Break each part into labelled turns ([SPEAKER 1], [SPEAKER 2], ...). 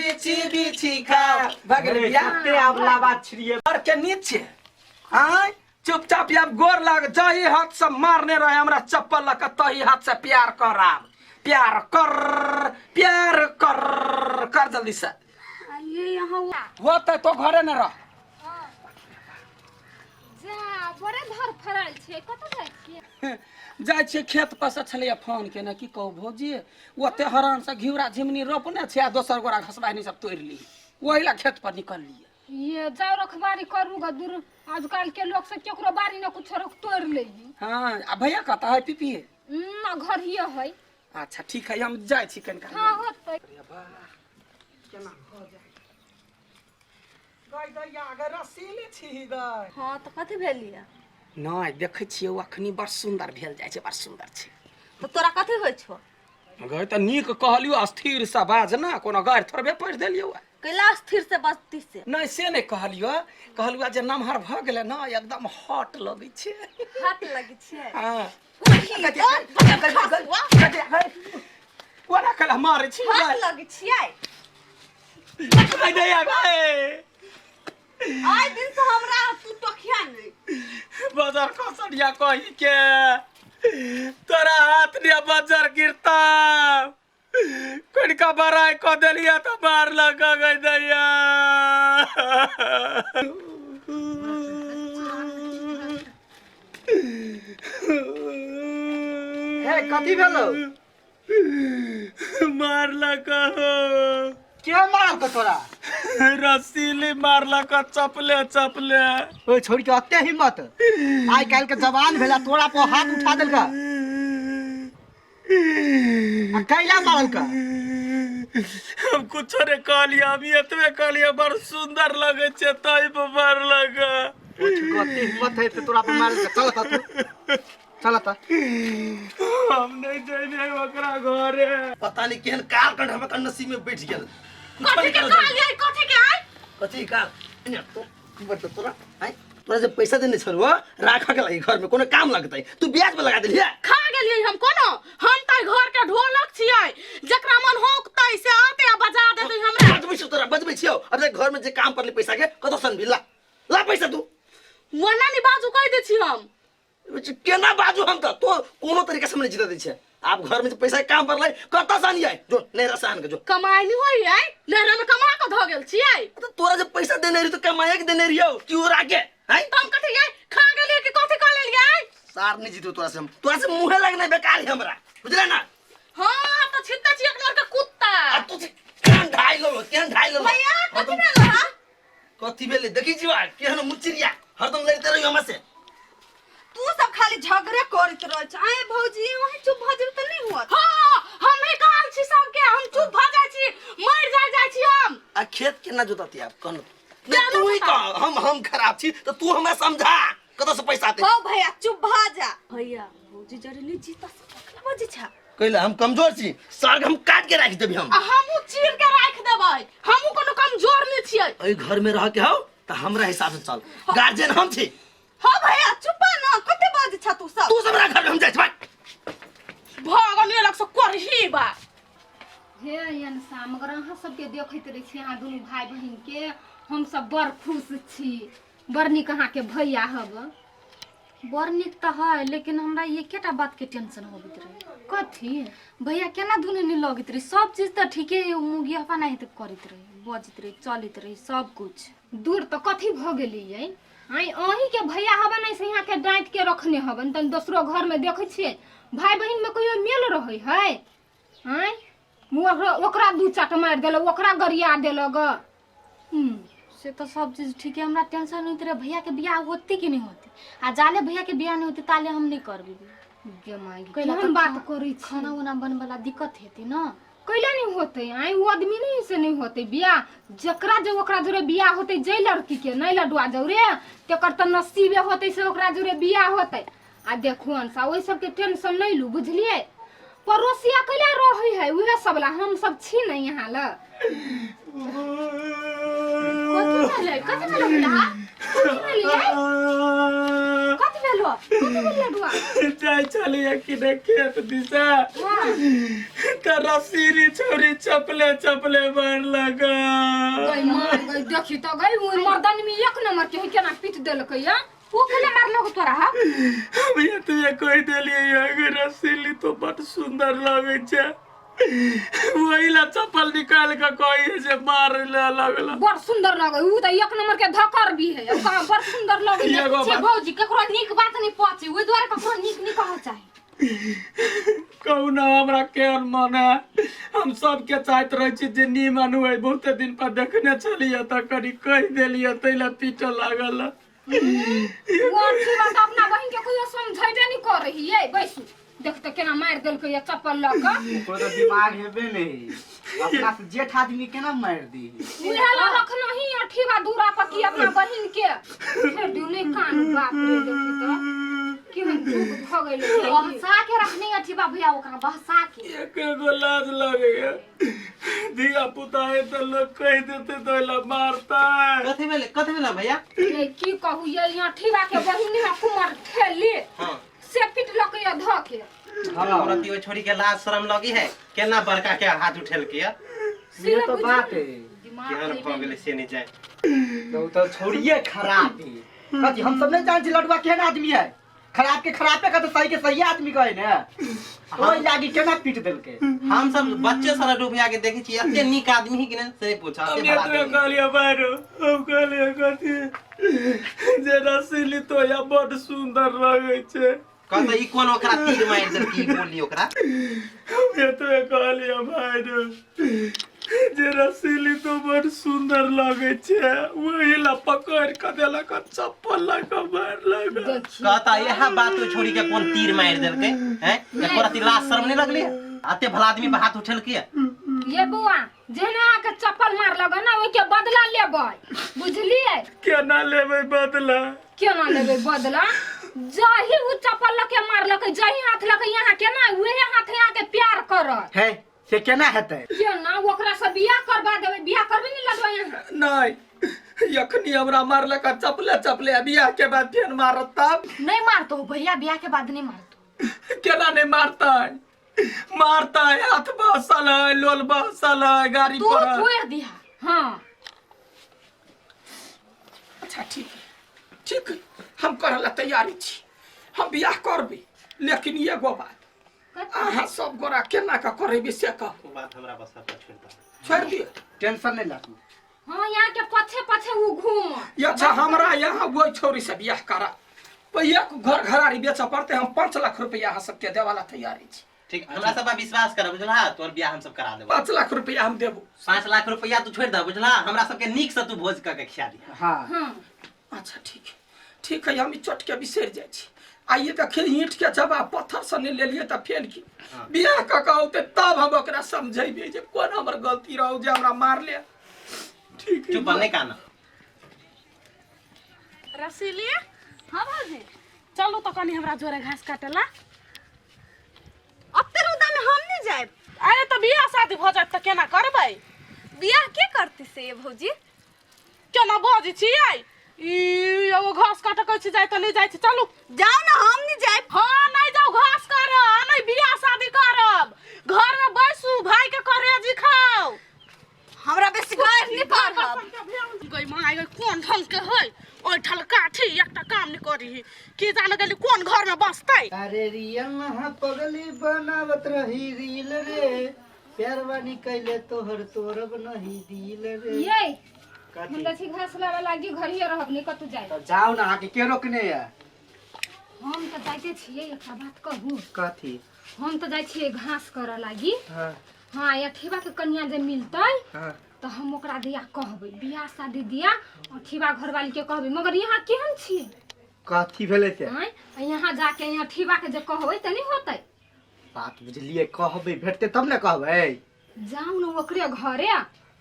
[SPEAKER 1] बिछि बिछि खाओ। भऽ गेलै बियाह।
[SPEAKER 2] कते आब लाबा छिड़िए
[SPEAKER 1] घर के नीचे आय चुपचाप आब गोर लग, जही हाथ से मारने रहे हमरा चप्पल लग तही हाथ से प्यार कर, आब प्यार कर, प्यार कर, कर जल्दी से।
[SPEAKER 3] ये यहाँ
[SPEAKER 1] वो तो तो घरे न रह
[SPEAKER 3] जा बड़े धर फड़ल छै, कतऽ जाइ छियै?
[SPEAKER 1] जाइ छियै खेत पर से छलैया फोन केने, की कहू भौजी, ओते हरान से घिउरा झिमनी रोपने छै आ दोसर गोरा घसबानी सब तोड़ि ली, ओहि ला खेत पर निकललियै।
[SPEAKER 3] ये जाओ रखबारी करू ग, दूर आजकल के लोग सब केकरो बारी न कुछ रोक तोड़ ले।
[SPEAKER 1] हाँ, आ भैया कतऽ है पीपी?
[SPEAKER 3] ना घर ही है।
[SPEAKER 1] अच्छा ठीक है, हम जाइ छी कनिका।
[SPEAKER 3] हाँ होतै।
[SPEAKER 1] अरे बा, केना भऽ जाइ गई दैया गे, रसीले छी गई।
[SPEAKER 4] हाँ तऽ कथी भेलियै?
[SPEAKER 1] नहि देखै छियै, ओ अखनी बड़ सुन्दर भेल जाइ छै, बड़ सुन्दर छै।
[SPEAKER 4] तऽ तोरा कथी होइ छौ?
[SPEAKER 1] गई तऽ नीक कहलियौ, स्थिर से बाज ना, कोनो गारि थोड़बे पढ़ि देलियौ।
[SPEAKER 4] कैला स्थिर से बजती से?
[SPEAKER 1] नहि से नहि कहलियौ, कहलियौ जे नमहर भऽ गेलै ने, एकदम हॉट लगै छै।
[SPEAKER 4] हट लगै छै?
[SPEAKER 1] हाँ। कोना कला मारै छी?
[SPEAKER 4] हट लगै छियै।
[SPEAKER 1] गई दैया गई।
[SPEAKER 4] आइ दिन से हमरा तू टोकिया नहि।
[SPEAKER 1] बाजार खसड़िया कही के तोरा हाथ ने बाजार गिरता, कनिका बड़ाई कऽ देलिया तऽ मार लगा गई दैया।
[SPEAKER 2] हे कथी भेलो?
[SPEAKER 1] मारलक हो।
[SPEAKER 2] के मारलक तोरा?
[SPEAKER 1] रसीली मारलक, चपले चपले।
[SPEAKER 2] ओइ छोड़ के अते हिम्मत, आइ काल्हि के जवान भेला तोरा पर हाथ उठा देलका? आ कैला मारलका?
[SPEAKER 1] हम कुछो ने कहलियै, हम एतबे कहलियै बड़ सुंदर लगै छै, तै पर मारलक।
[SPEAKER 2] ओइ छोड़ के अते हिम्मत है तऽ तोरा पर मारलका? चल त तू, चल त।
[SPEAKER 1] हम नहीं जेबै ओकरा घरे।
[SPEAKER 5] पता नहीं केहन काल कंठ हमरा नसीब में बैठ गेल।
[SPEAKER 4] कथी के काल यै? कथी के आइ?
[SPEAKER 5] कथी काल? एने तो की बात तोरा आइ तोरा जे पैसा देने छलौ राखऽ के लागि, घर में कोनो काम लगतै, तू ब्याज पर लगा देलियै।
[SPEAKER 4] खा गेलियै हम कोनो? हम तऽ घर के ढोलक छियै, जकरा मन होकतै से आते आ बजा देतै हमरा।
[SPEAKER 5] बजबै छियौ तोरा, बजबै छियौ। अब जे घर में जे काम पड़लै पैसा के, कतऽ सन भी ला ला पैसा तू।
[SPEAKER 4] ओना नहि बाजू, कहि दै छी हम।
[SPEAKER 5] केना बाजू हम? तऽ तो कोनो तरीका से हम नहि जीतऽ दै छै। आब घर में जे पैसा के काम पड़लै कतऽ सन आइ जो नैहरा से आन के जो।
[SPEAKER 4] कमाइ नहि होइ है, नैहरा में कमा कऽ धऽ गेल छियै।
[SPEAKER 5] तऽ तोरा जे पैसा देने रही तऽ कमाए के देने रहियौ कि उड़ा के हैं?
[SPEAKER 4] तऽ हम कथी यै खा गेलियै कि कथी कऽ लेलियै?
[SPEAKER 5] सार नहीं जीतो तोरा से हम, तोरा से मुँहे लगना बेकार है हमरा, बुझले ना?
[SPEAKER 4] हाँ तऽ छित्ते छी एक के कुत्ता।
[SPEAKER 5] आ तू केहन ढाई लेलो, केहन ढाई लेलो।
[SPEAKER 4] भैया कथी भेल हा?
[SPEAKER 5] कथी भेलै देखी जीवा, केहन मुचिरिया हरदम लड़ते रहियो हमरा से।
[SPEAKER 4] तू सब खाली झगड़े करैत रहै छ। आए भौजी, वहीं चुप भऽ जेबै तऽ नहि होत। हाँ हम ही कहल छी सबके, हम चुप भऽ जाइ छी, मरि जाइ जाइ छी हम।
[SPEAKER 5] आ खेत केना जोतती आब कहन? नहीं तू ही कह, हम खराब छी तो तू हमरा समझा कतऽ से पैसा आते।
[SPEAKER 4] हो भैया चुप भऽ जा। भैया भौजी जरे नहि जीता से कखन बजै छ?
[SPEAKER 5] कैला हम कमजोर छी? साग हम काट के राख देबी हम।
[SPEAKER 4] आ हमहूँ चीर के राख देबै, हमहूँ कोनो कमजोर नहि छियै।
[SPEAKER 5] एहि घर में रह के हौ तऽ हमरा हिसाब से चल, गार्जियन हम छी।
[SPEAKER 4] हो भैया चुप न, कते बाजै छ तू सब?
[SPEAKER 5] तू सब रह घर में, हम जाइ छी भाई।
[SPEAKER 4] भगवान अलग से करही बा।
[SPEAKER 3] हे अनसा, मगर अहाँ सबके देखैत रहै छी, अहाँ दुनू भाय बहिन के, हम सब बड़ खुश छी। बड़ नीक अहाँके भैया हब।
[SPEAKER 6] बड़ नीक तऽ है, लेकिन हमरा एकेटा बात के टेंशन होबैत रहे।
[SPEAKER 3] कथी?
[SPEAKER 6] भैया केना दुनू नहीं लगैत रहे? सब चीज तऽ ठीके है, मुगियापा नहीं तऽ करैत रहे, बजैत रहे, चलैत रहे, सब कुछ।
[SPEAKER 3] दूर तऽ कथी भऽ गेलियै? आइ अहीँके भैया हबन, ऐसे यहाँ के डाँटि के रखने हबन, तन दोसरो घरमे देखै छियै भाय बहिनमे कहियो मेल रहै है? आँय ओकरा ओकरा दू चाट मारि देलक, ओकरा गरिया देलक।
[SPEAKER 6] से तऽ सब चीज ठीक है, हमरा टेंशन होइत रहे भैया के बियाह होते कि नहीं होते, आ जाले भैया के बियाह नहीं होते ताले हम नहीं करबे बियाह।
[SPEAKER 3] गे माय,
[SPEAKER 6] कैला
[SPEAKER 3] केहन
[SPEAKER 6] तऽ
[SPEAKER 3] बात करै छी?
[SPEAKER 6] खाना उना बनबला दिक्कत हेतै ना।
[SPEAKER 3] कैला नहीं होते? आइ ओ आदमी नहीं से नहीं होते बियाह, जकरा जो ओकरा जोरे बियाह होते, जै लड़की के नहीं लडुआ जौरे तेकर तऽ नसीबे होते से ओकरा जोरे बियाह होते। आ देखू अनसा, ओहि सबके टेंशन नहीं लू, बुझलियै? पड़ोसिया कैला रहै है उहे सब ला, हम सब छी ने यहाँ ल।
[SPEAKER 6] कथी भेलै? कथी भेलै भैया?
[SPEAKER 3] कथी भेलै? कथी भेलो? कथी भेलै लडुआ?
[SPEAKER 1] जाइ छलियै कि ने खेत दिशा, का रसीली छौरी चपले चपले मारलक।
[SPEAKER 3] गई मार गई, देखी तो गई उ मर्दन में एक नंबर के है, केना पीट देलकै या ओ केना मारलक तोरा? हा
[SPEAKER 1] हम ये तो ये कहि देलियै अगर रसीली तो बड सुंदर लगै छै, वही ला चप्पल निकाल के कही जे मार ले लगल।
[SPEAKER 3] बड़ सुंदर लगे उ त एक नंबर के धकर भी है, कहाँ बड़ सुंदर लगे।
[SPEAKER 1] एगो
[SPEAKER 6] छे
[SPEAKER 1] बात
[SPEAKER 6] भौजी, ककरो नीक बात नहीं पहुंचे, ओहि दुआरे ककरो नीक नहीं कहऽ चाही।
[SPEAKER 1] कहू ना हमरा केहन मन है। हम सबके चाहैत रहै छी जे नीमन हुए, बहुते दिन पर देखने छलियै तऽ कनि कहि देलियै ताहि ला पीटऽ लागल।
[SPEAKER 3] वो अच्छी बात अपना बहिन के कहियो समझेबे नहीं कर रही है। बैसू, देख त केना मारि देलकै या चप्पल लऽ कऽ।
[SPEAKER 2] ओकरो तऽ दिमाग हेबे नहीं, अपना से जेठ आदमी केना मारि दी?
[SPEAKER 3] उहे ला रखना ही अठीवा दूरा पर की अपना बहिन के फेर दिउ नहीं कान। बाप रे, देखी त केहन जुग भऽ गेलै।
[SPEAKER 6] बहसा के रखने अथी बा भैया, ओकरा बहसा के।
[SPEAKER 1] एक एगो लाज लगैया, धिया पुता है तऽ लोग कहि देते तऽ ओहि ला मारता।
[SPEAKER 5] कथी भेलै, कथी भेलै भैया?
[SPEAKER 3] ये की कहू, ये अठीवा के बहिन है कुमर ठेली
[SPEAKER 5] हाँ
[SPEAKER 3] से पिटलकै या धऽ के।
[SPEAKER 5] औरत ओहि छोरी के लाज शरम लगी है, केना बड़का के हाथ उठेलकै है?
[SPEAKER 2] ये तो बात है।
[SPEAKER 6] दिमाग
[SPEAKER 5] केहन भऽ गेलै से नहि जाय।
[SPEAKER 2] तो उ तो छोड़िए खराब है। कथी हम सब नहीं जान छी लडुआ केहन आदमी है? खराब के खराबे कहते, सही के सही आदमी कहे ने, ओहि लागी केना पीट देलकै।
[SPEAKER 5] हम सब बच्चे से लड्डू भैया के देखे छी, एते नीक आदमी है कि नहीं से नहीं पूछा,
[SPEAKER 1] हम
[SPEAKER 5] एते भला
[SPEAKER 1] एतबे
[SPEAKER 5] आदमी है।
[SPEAKER 1] कहलियै बारो, हम कहलियै कथी जे रसीली तो या बड सुंदर लगै छै।
[SPEAKER 5] कहता ई कोन ओकरा तीर मारि देलकै, ई बोली ओकरा।
[SPEAKER 1] हम एतबे कहलियै भाइरो जे रसीली तो बड सुंदर लगै छै, वही ला पकड़ के देलक आ चप्पल लऽ के मारलक।
[SPEAKER 3] देखी
[SPEAKER 5] कहता यह बात ओहि छोरी के कोन तीर मारि देलकै हैं, एको रति लाज शरम नहीं लगली? एते भला आदमी पर हाथ उठेलकै है?
[SPEAKER 3] ये बौआ, जेना अहाँके चप्पल मारलक ने ओहिके बदला लेबै, बुझलियै?
[SPEAKER 1] केना लेबै बदला?
[SPEAKER 3] केना लेबै बदला? जाहि उ चप्पल लके मारलकै, जाहि हाथ लके यहाँ के ना उहे हाथ यहाँ के प्यार करत।
[SPEAKER 2] है से केना हेतै?
[SPEAKER 3] केना? ओकरा से बियाह करवा देबै। बियाह करबै ने लडुआ यहाँ?
[SPEAKER 1] नहि, यखनी हमरा मारलक आ चपले चपले, आ बियाह के बाद फेर मारत तब?
[SPEAKER 6] नहीं मारतो भैया, बियाह के बाद नहीं मारतो।
[SPEAKER 1] केना नहि मारतै? मारतै, हाथ बहसल है, लोल बहसल है, गाड़ी
[SPEAKER 6] तू
[SPEAKER 1] पर।
[SPEAKER 6] तोड़ दिहा।
[SPEAKER 3] हाँ
[SPEAKER 1] अच्छा ठीक है, ठीक है, हम करे ला तैयारी छी, हम बियाह करबै, लेकिन एगो बात, अहाँ सब गोरा केना के करेबै से कहू।
[SPEAKER 5] ओ बात हमरा बस पर छोड़ि दह।
[SPEAKER 1] छोड़ि दिअ।
[SPEAKER 2] टेंशन नहीं लागू।
[SPEAKER 3] हाँ, यहाँ के पछे पछे उ घूम।
[SPEAKER 1] अच्छा, हमरा यहाँ वही छौरी से बियाह करा एक घर घरारी बेचऽ पड़तै, हम 5 लाख रुपया अहाँ सबके देवाला तैयारी छी।
[SPEAKER 5] ठीक, हमरा सब पर विश्वास कर बुझला, तोर बियाह हम सब करा देबो।
[SPEAKER 1] 5 लाख रुपया हम देबो।
[SPEAKER 5] 5 लाख रुपया तू छोड़ दे बुझला, हमरा सबके नीक से तू भोज क के खिया दिहा।
[SPEAKER 2] हाँ
[SPEAKER 3] हाँ
[SPEAKER 1] अच्छा ठीक है, ठीक है, हम ई चोट के बिसरि जाइ छी। आइए देखिए, ईंट के जवाब पत्थर से नहीं लेलिए तऽ फेर की बियाह कऽ के औतै तब हम ओकरा समझेबै जे कोन हमर गलती रहौ जे हमरा मारले। ठीक है।
[SPEAKER 5] चुप नहीं काना।
[SPEAKER 4] रसीली।
[SPEAKER 6] हाँ भौजी।
[SPEAKER 4] चलू तो कनी हमरा जोरे घास काटेला।
[SPEAKER 7] अते रौदा में हम नहीं जाएब।
[SPEAKER 4] अरे तो बियाह शादी भऽ जायत तऽ केना करबै?
[SPEAKER 7] बियाह के करती से ये भौजी?
[SPEAKER 4] केना बजै छियै ई? एगो घास काटऽ कहै छी जाय तऽ नहि जाइ छी। चलू।
[SPEAKER 7] जाओ ना, हम नहीं जाएब।
[SPEAKER 4] हाँ, नहीं जाओ घास करऽ, नहीं बियाह शादी करब, घर में बैसू, भाई के करेजी खाओ।
[SPEAKER 7] हमरा बेसी गारि नहीं पढ़ब।
[SPEAKER 4] गई माँ गई, कोन ढंग के है ओहि ठल काठी, एकटा काम नहीं करी, की जाने गेली कोन घर में बसतै।
[SPEAKER 2] अरे रियल नहा पगली बनावत रही रील रे, प्यारवानी कैले तोहर तोरब नहीं दिल रे।
[SPEAKER 3] ये
[SPEAKER 2] कथी?
[SPEAKER 3] हम छी घास लाबे लागी, घरिये रहब, नहीं कतौ जाए।
[SPEAKER 2] तो जाओ ना, अहाँके के रोकने है?
[SPEAKER 3] हम तऽ जाइते छियै, एकटा बात कहू?
[SPEAKER 2] कथी?
[SPEAKER 3] हम तऽ जाइ छियै घास करऽ लागी।
[SPEAKER 2] हाँ
[SPEAKER 3] हाँ, अठीबा के कन्या जे मिलतै
[SPEAKER 2] हाँ
[SPEAKER 3] तऽ हम ओकरा दिया कहबै बियाह शादी दिया अठीबा घरवाली के कहबै। मगर यहाँ केहन छियै?
[SPEAKER 2] कथी भेलै से?
[SPEAKER 3] आँय, आ यहाँ जाके यहाँ अठीबा के जे कहबै तऽ नहि होतै।
[SPEAKER 2] बात बुझलियै, कहबै भेटतै तब ने कहबै।
[SPEAKER 3] जाउ ने ओकरे घरे।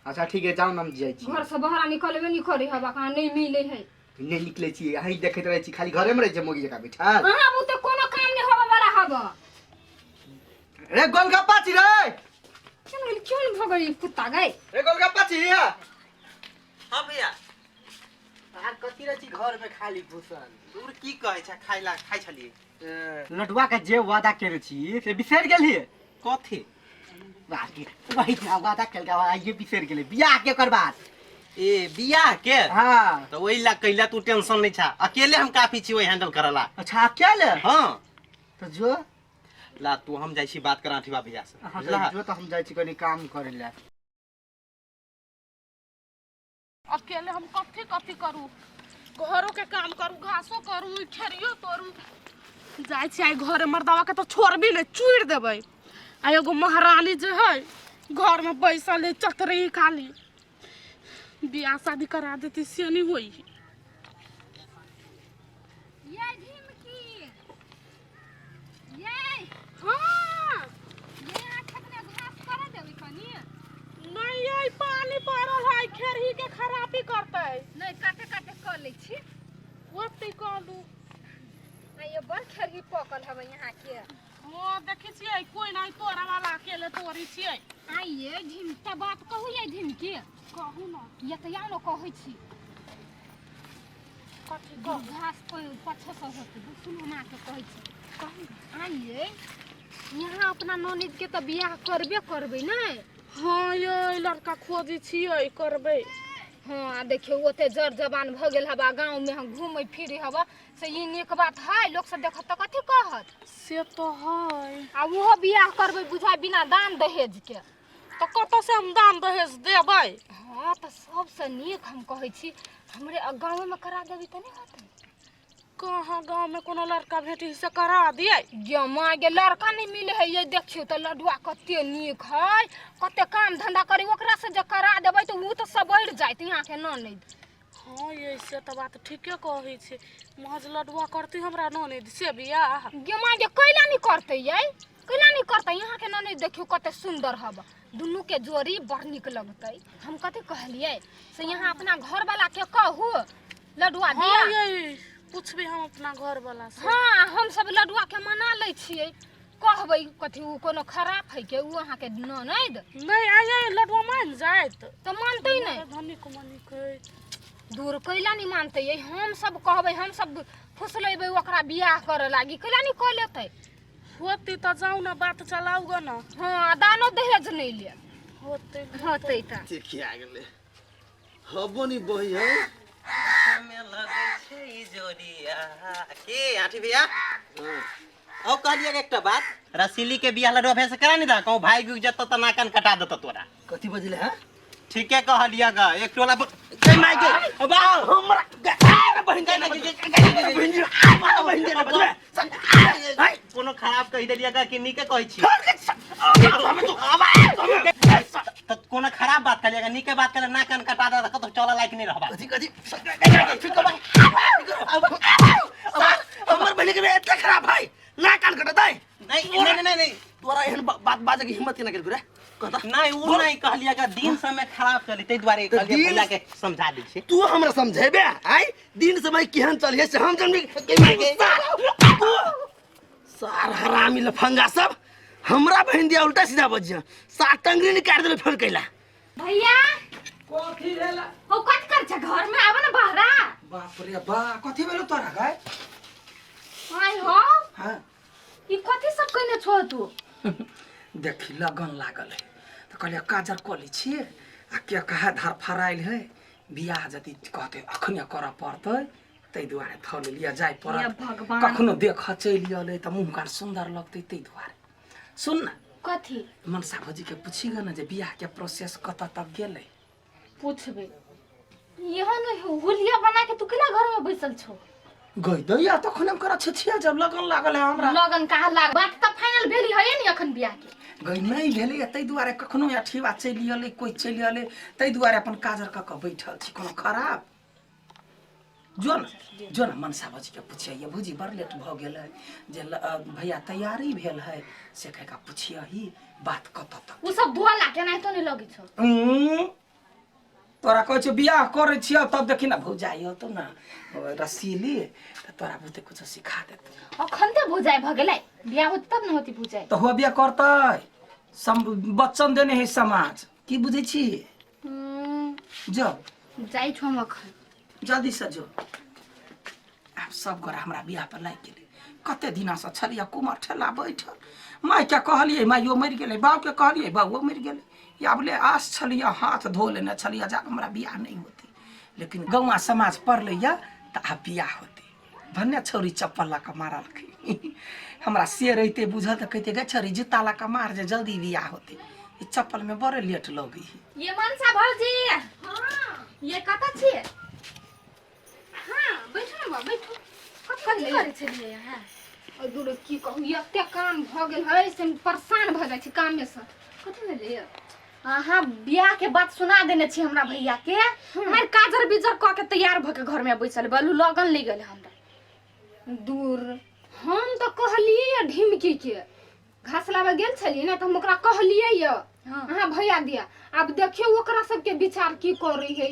[SPEAKER 2] अच्छा ठीक है, जाउ ने, हम जाइ छी।
[SPEAKER 3] घर से बाहर निकलबे नहीं करे हवा, कहाँ नहीं मिले है।
[SPEAKER 2] नहि निकलै छी, अहीं देखैत रहै छी, खाली घरे में रहै छै मोगी जकाँ बैठल।
[SPEAKER 3] अहाँ बुते कोनो काम नहीं होवे वाला हवा।
[SPEAKER 2] रे गोलगप्पा छी रे।
[SPEAKER 3] क्यों गेल, क्यों नहीं भऽ गेल ई कुत्ता गई?
[SPEAKER 2] रे गोलगप्पा छी हिया।
[SPEAKER 5] हाँ भैया।
[SPEAKER 2] अहाँ कथी रहै छी घर में खाली घुसल?
[SPEAKER 5] दूर की कहै छै, खाइ ला खाइ छलियै।
[SPEAKER 2] लडुआ के जे वादा केने छी से बिसरि गेलियै?
[SPEAKER 5] कथी?
[SPEAKER 2] बाकी वही ना वादा कल का आइए बिसर गेलै बियाह के ओकर बाद।
[SPEAKER 8] ए बियाह के?
[SPEAKER 2] हाँ।
[SPEAKER 8] तो वही ला कैला तू टेंशन नहीं छा, अकेले हम काफी छी वही हैंडल करला।
[SPEAKER 2] अच्छा अकेले?
[SPEAKER 8] हाँ।
[SPEAKER 2] तो जो
[SPEAKER 8] ला तू हम जाइ छी बात करा अठिवा भैया से।
[SPEAKER 2] हाँ, तो
[SPEAKER 8] बुझला?
[SPEAKER 2] जो तो हम जाइ छी कनी काम करे ला।
[SPEAKER 4] अकेले हम कथी कथी करू, घरों के काम करू, घासो करू, खेरियो तोड़ू। जाइ छी आइ घरे मर्दावा के तो छोड़बी नहीं, चूड़ देबै। आ एगो महारानी जे है घर में बैसल है चतरी खाली, बियाह शादी करा देती से नहीं होई।
[SPEAKER 3] ये झिमकी ये
[SPEAKER 4] हाँ
[SPEAKER 3] ये आँख ने घास कर देबै कनी।
[SPEAKER 4] नहीं ये पानी पड़ल है, खेरही के खराबी करतै।
[SPEAKER 3] नहीं काटे काटे कर लै छी।
[SPEAKER 4] ओते कहलू।
[SPEAKER 3] आ ये बड़ खेरही पकल हवे यहाँ के।
[SPEAKER 4] हाँ देखै छियै कोई नहीं तोड़ा वाला, अकेले तोड़ी छियै।
[SPEAKER 3] आ ये झिमका बात कहू ये झिमकी।
[SPEAKER 4] कहू ना।
[SPEAKER 3] ये तऽ या ने कहै छी।
[SPEAKER 4] कथी कहू?
[SPEAKER 3] घास पछो से होतै, सुनू माँ के कहै छी।
[SPEAKER 4] कहू।
[SPEAKER 3] आ ये यहाँ अपना ननद के तऽ बियाह करबे करबै ने।
[SPEAKER 4] हाँ ये लड़का खोजै छियै करबै।
[SPEAKER 3] हाँ आ देखियौ ओते जर जवान भऽ गेल हवा, गाँव में हम घूमै फिरै हवा, से ई नीक बात है? लोक सब देखत तऽ कथी कहत?
[SPEAKER 4] से तो है।
[SPEAKER 3] आ ओहो बियाह करबै बुझाय बिना दान दहेज के।
[SPEAKER 4] तऽ कतऽ से हम दान दहेज देबै?
[SPEAKER 3] हाँ तऽ सबसँ नीक हम कहै छी हमरे गाँवे में करा देबै तऽ नहि होतै?
[SPEAKER 4] कहाँ गाँव में कोनो लड़का भेटी से करा दियै?
[SPEAKER 3] गे माँ गे लड़का नहीं मिले है। ये देखियौ तऽ लडुआ कते नीक है, कते काम धंधा करी, ओकरा से जे करा देबै तऽ ओ तऽ सबरि जायत यहाँ के ननद।
[SPEAKER 4] हाँ ये से तऽ बात ठीके कहै छी, महज लडुआ करती हमरा ननद से बियाह।
[SPEAKER 3] गे माँ गे कैला नहीं करतै यै, कैला नहीं करतै? यहाँ के ननद देखियौ कते सुंदर हब, दुनू के जोड़ी बड़ नीक लगतै। हम कथी कहलियै से यहाँ अपना घर वाला के कहू लडुआ
[SPEAKER 4] हाँ
[SPEAKER 3] दिया।
[SPEAKER 4] ये पूछबे हम अपना घर वाला से।
[SPEAKER 3] हाँ हम सब लडुआ के मना लै छियै, कहबै कथी उ कोनो खराब है के उ अहाँ के ननद?
[SPEAKER 4] नहीं आइ लडुआ मान जायत
[SPEAKER 3] तऽ मानतै नहीं।
[SPEAKER 4] धनिक मनिक है।
[SPEAKER 3] दूर कैला नहीं मानतै यै? हम सब कहबै, हम सब फुसलेबै ओकरा बियाह करे लागी, कैला नहीं कऽ लेतै?
[SPEAKER 4] होती तऽ जाउ ना बात चलाउ ग ना।
[SPEAKER 3] हाँ दानो दहेज नहीं ले
[SPEAKER 4] होतै
[SPEAKER 3] होतै तऽ।
[SPEAKER 5] देखिया गेलै हबो नि बही है।
[SPEAKER 8] हमे लगै छै जोड़िया के आठी भैया। औ कहलियै एकटा बात, रसीली के बियाह लडुआ भैया से करा नहीं दा, कहूँ भाई गुज जत त नाकन कटा देत तोरा।
[SPEAKER 5] कथी बजले है?
[SPEAKER 8] ठीके कहलियै ग, एक टोला गई माय के बा
[SPEAKER 5] हमरा अरे बहिन के बहिन जी, बहिन के बजले
[SPEAKER 8] कोनो खराब कहि देलियै ग कि नीके कहै छी? त कोनो खराब बात कहलियै ग, नीके बात कहलियै, नाकन कटा दे कतौ चलऽ लायक नहीं रहबा।
[SPEAKER 5] कथी कथी हमर बहिन के एते खराब है ना कान कटतै?
[SPEAKER 8] नहीं नहीं नहीं नहीं,
[SPEAKER 5] तोरा एहन बात बाजे के हिम्मत केना केलकौ रे? कहता
[SPEAKER 8] नहीं वो नहीं कहलियै ग, दिन समय खराब चली ताहि दुआरे
[SPEAKER 5] तऽ
[SPEAKER 8] कहलियै
[SPEAKER 5] दिन-
[SPEAKER 8] भैया के समझा दै छी।
[SPEAKER 5] तू हमरा समझेबे? आइ दिन समय केहन चलिए से हम जानबे। सार हरामी लफंगा सब हमरा बहिन दिया उल्टा सीधा बजिया, सात टंगरी निकाल देले फेर कैला।
[SPEAKER 6] भैया
[SPEAKER 1] कथी भेला?
[SPEAKER 6] हो कथी कर छ घर में? आब ना बहरा।
[SPEAKER 1] बाप रे बा कथी भेलो तोरा गाय?
[SPEAKER 6] आइ हो।
[SPEAKER 1] हाँ
[SPEAKER 6] ई कथी सब कइने छो तू?
[SPEAKER 1] देखी लगन लागल है तऽ कहलियै काजर कऽ लै छियै, आ के कहा धार फराइल है, बियाह यदि कहतै अखने करऽ पड़तै ताहि दुआरे थऽ लेलियै जाय
[SPEAKER 6] हे
[SPEAKER 1] पड़त।
[SPEAKER 6] भगवान।
[SPEAKER 1] कखनो देख चलि अयलै तऽ मुँह कान सुन्दर लगतै ताहि दुआरे। सुन ना।
[SPEAKER 6] कथी?
[SPEAKER 1] मनसा भौजी के पूछी ग ना जे बियाह के प्रोसेस कतऽ तक गेलै।
[SPEAKER 6] पूछबे एहन हुलिया बना के तू केना घर में बैसल छो?
[SPEAKER 1] गई दैया तखन हम करा छिया जब लगन लागल है हमरा।
[SPEAKER 6] लगन कहाँ लाग, बात तऽ फाइनल भेली है नी अखन बियाह के।
[SPEAKER 1] गई नहीं भेलै ताहि दुआरे कखनो अठीवा चलि अयलै कोइ चलि अयलै ताहि दुआरे अपन काजर कऽ कऽ बैठल छी। कोनो खराब जो न जो न मनसा भौजी के पुछिए, भौजी बड़ लेट भऽ गेलै जे भैया तैयारी भेल है से कहि कऽ पुछियही बात कतऽ तक।
[SPEAKER 6] उ सब धोला केनाहितो नहीं लगै छौ।
[SPEAKER 1] तोरा कहै छियौ बियाह करै छियौ तब देखी ना भौजाइ होतौ ना रसीली तऽ तोरा बहुते कुछो सिखा देतौ।
[SPEAKER 6] अखन ते भौजाइ भऽ गेलै, बियाह होतै तब न होती भौजाइ।
[SPEAKER 1] तऽ हो बियाह करतै, बच्चन देने है समाज, की बुझै छी? जो
[SPEAKER 6] जाइ छौ हम अखन।
[SPEAKER 1] जल्दी से जो। आब सब गोरा हमरा बियाह पर लागि गेलै, कते दिनासँ छलियै कुमर ठेला बैठल मायके कहलियै माइयो मरि गेलै बाबके कहलियै बाबुओ मरि गेलै आब ले आस छलियै हाथ धो लेने छलियै जे आब हमरा बियाह नहि होतै लेकिन गौआ समाज पड़लै यऽ तऽ आब बियाह होतै भन्ने छौरी चप्पल लऽ कऽ मारलकै हमरा से रहिते बुझल तऽ कहिते गे छौरी जूता लऽ कऽ मार जे जल्दी बियाह होतै ई चप्पलमे बड़े लेट लगै है
[SPEAKER 6] ये मनसा भौजी ये कतऽ छियै
[SPEAKER 3] हाँ बैठू ने बा बैठू
[SPEAKER 6] कथी करै छलियै अहाँ
[SPEAKER 3] ओइ दूर की कहू एते काम भऽ गेल है से हम परेशान भऽ जाइ छी कामे से
[SPEAKER 6] कथी भेलै अहाँ बियाह के बात सुना देने छी हमरा भैया के मार काजर बिजर कऽ के तैयार भऽ के घर में बैसल बलू लगन ले गेल हमरा
[SPEAKER 3] दूर हम तऽ कहलियै ढिमकी के घास लाबऽ गेल छलियै ने तऽ हम ओकरा कहलियै यऽ अहाँ भैया दिया आब देखियौ ओकरा सबके विचार की करै है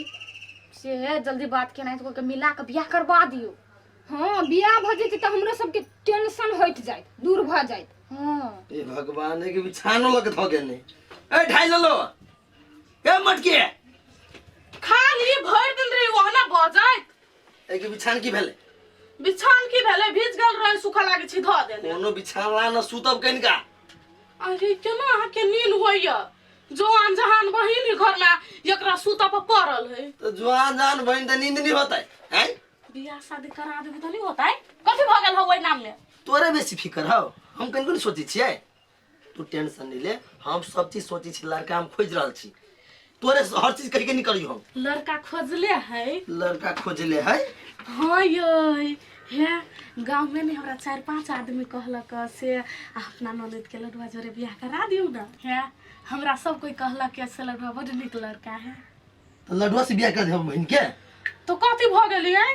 [SPEAKER 6] से है जल्दी बात केना तो के मिला के बियाह करवा दियो
[SPEAKER 3] हाँ बियाह भऽ जेतै तऽ हमरो सबके टेंशन हटि जायत दूर भऽ जायत
[SPEAKER 6] हाँ
[SPEAKER 5] ए भगवान के बिछानो लग धो गेल नहीं ए ढाई लो ए मटके
[SPEAKER 4] खाली भरि दिन रही ओहना भऽ जाइत
[SPEAKER 5] ए के बिछान की भेले
[SPEAKER 4] बिछान की भेलै भीज गेल रहे सूखा लागै छी धऽ देने
[SPEAKER 5] कोनो बिछान ला न सुतब कनिका
[SPEAKER 4] अरे केना अहाँके नींद होइया जवान जहान बहिन ही घर में एकरा सुतऽ पर पड़ल है
[SPEAKER 5] तो जुआन जान बहिन त नींद नहीं होतै हैं
[SPEAKER 4] बियाह शादी करा देबी तऽ नहीं होतै कथी भऽ गेल हौ ओहि नाम में
[SPEAKER 5] तोरे बेसी फिकर हौ हम कनिको नहीं सोचै छियै तू टेंशन नहीं ले हम सब चीज सोचै छी लड़का हम खोजि रहल छी तोरे हर चीज कहि के निकलियो हम
[SPEAKER 4] लड़का खोजले है
[SPEAKER 5] लड़का खोजले है
[SPEAKER 4] हाँ यै हे गाँव में ने हमरा चारि पाँच आदमी कहलक से अपना ननद के लडुआ जोरे बियाह करा दियौ ने हे हमरा सब कोई कहलक कि से लडुआ बड नीक लड़का है
[SPEAKER 5] तो लडुआ से बियाह कर देब बहिन के
[SPEAKER 4] तो कथी भऽ गेलियै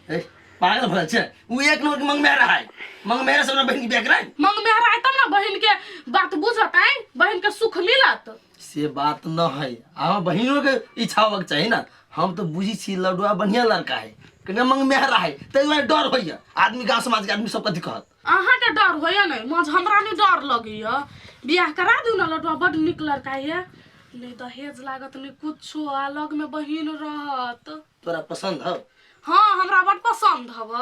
[SPEAKER 5] ए पागल भऽ छै उ एक नंबर के मंगमेहरा है मंगमेहरा से अपना बहिन के बियाह कराए
[SPEAKER 4] मंगमेहरा आय तब ने बहिन के बात बुझत आय बहिन के सुख मिलत
[SPEAKER 5] से बात न है आ बहिनों के इच्छा होबक चाही ना हम तो बुझी छी लडुआ बढ़िया लड़का है कने मंगमेहरा है ताहि दुआरे डर होइया आदमी गांव समाज के आदमी सब कथी कहत
[SPEAKER 4] अहाँके डर होइया नहि मज हमरा नहि डर लगैया बियाह करा दियौ ने लडुआ बड नीक लड़का ये नहि दहेज लागत नहि कुछो आ लग में बहिन रहत
[SPEAKER 5] तोरा पसंद हौ
[SPEAKER 4] हाँ हमरा बड पसंद हव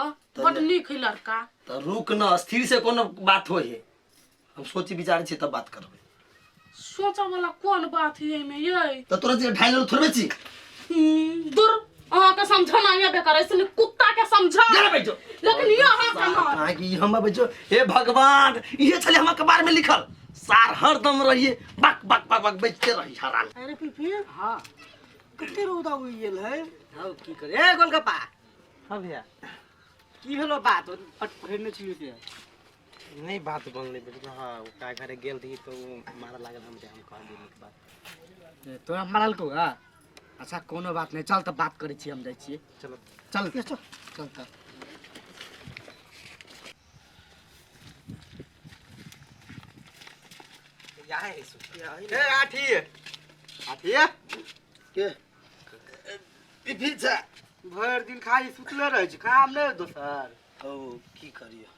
[SPEAKER 4] बड नीक है लड़का
[SPEAKER 5] तो रुक न स्थिर से कोनो बात होय है हम सोची विचार छी तब बात करबै
[SPEAKER 4] सोचऽ वाला कोन बात है एहिमे यै
[SPEAKER 5] तो तोरा जे ढाई लो थोड़बे छी
[SPEAKER 4] दूर अहाँके समझना ये बेकार इसलिए कुत्ता के समझा
[SPEAKER 5] जरा बैठो
[SPEAKER 4] लेकिन ये अहाँके न
[SPEAKER 5] अहाँ की हम बैठो हे भगवान इहे छले हमरा कपार में लिखल सार हरदम रहिए बक बक बक बक बैठते रही हरान
[SPEAKER 9] अरे पीपी
[SPEAKER 2] हाँ
[SPEAKER 9] कते रौदा उगि गेल है
[SPEAKER 2] हौ की करे ए गोलगप्पा
[SPEAKER 8] हाँ भैया
[SPEAKER 2] की भेलो बात फट पकड़ने छियै से
[SPEAKER 8] नहीं बात बनलै बुझल हाँ ओकरा घरे गेल रही तो ओ मारऽ लागल हमरे हम कहलियै नीक बात
[SPEAKER 2] ए, तोरा मारलकौ हँ अच्छा कोनो बात नहि चल तऽ बात करै छी हम जाइ छियै
[SPEAKER 8] चलो
[SPEAKER 2] चल चल चल तऽ
[SPEAKER 8] ए आठी आठी
[SPEAKER 5] के पीपी छै
[SPEAKER 2] भरि दिन खाली सुतले रहै छी काम नहि दोसर
[SPEAKER 5] ओ की करियो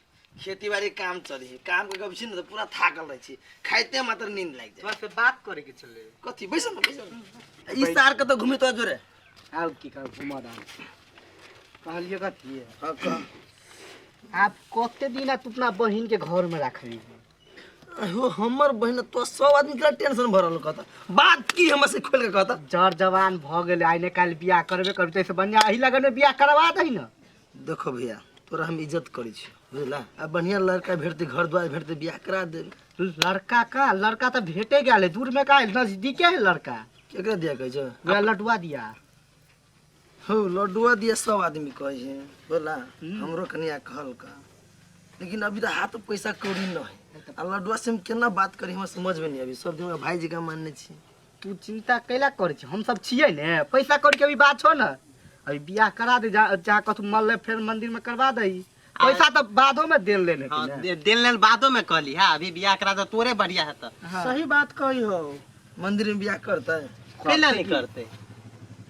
[SPEAKER 5] खेती बाड़ी काम चली है काम के गप छी ने तऽ पूरा थाकल रहै छी खाइते मात्र नींद लागि जाइ
[SPEAKER 2] तोरा से बात करे के छलै
[SPEAKER 5] कथी बैसल ने बैसल ने। ई सार कतऽ घुमी तोरा जोरे
[SPEAKER 2] आउ की कहू घुमऽ दहन कहलियै कथी
[SPEAKER 5] हाँ कह
[SPEAKER 2] आब कते दिन तू अपना बहिन के घर में राखबी
[SPEAKER 5] हो हमर बहिन तो सब आदमी के टेंशन भरल कहता बात की हमर से खोल के कहता
[SPEAKER 2] जर जवान भऽ गेलै आइ ने काल्हि बियाह करबे करबै ताहिसँ बढ़िआँ एहि लगनमे बियाह करवा दही ने
[SPEAKER 5] देखो भैया तोरा हम इज्जत करै छी बुझला आ बढ़िया लड़का भेटतै घर द्वार भेटतै बियाह करा देब
[SPEAKER 2] लड़का का लड़का तऽ भेटे गेल है दूर में का है नजदीके है लड़का
[SPEAKER 5] केकरा दिया कहै छै
[SPEAKER 2] वएह लटुआ दिया
[SPEAKER 5] हौ लड्डुआ दिया सब आदमी कहै है बोला हमरो कनिया कहलका लेकिन अभी तऽ हाथ पैसा कौड़ी न है आ लड्डुआ से हम केना बात करी हमरा समझ में नहीं अभी सब दिन भाई जी का मानने छी
[SPEAKER 2] तू चिंता कैला करै छी हम सब छियै ने पैसा कौड़ी के अभी बात छौ ने अभी बियाह करा दे जा जहाँ कथू मरले फेर मंदिर में करवा दही पैसा तऽ बादो में देन लेने
[SPEAKER 8] हाँ देन लेन बादो में कहली हाँ अभी बियाह करा दे तोरे बढ़िया है तो
[SPEAKER 9] सही बात कही हो
[SPEAKER 5] मंदिर में बियाह करतै
[SPEAKER 8] कैला नहीं करते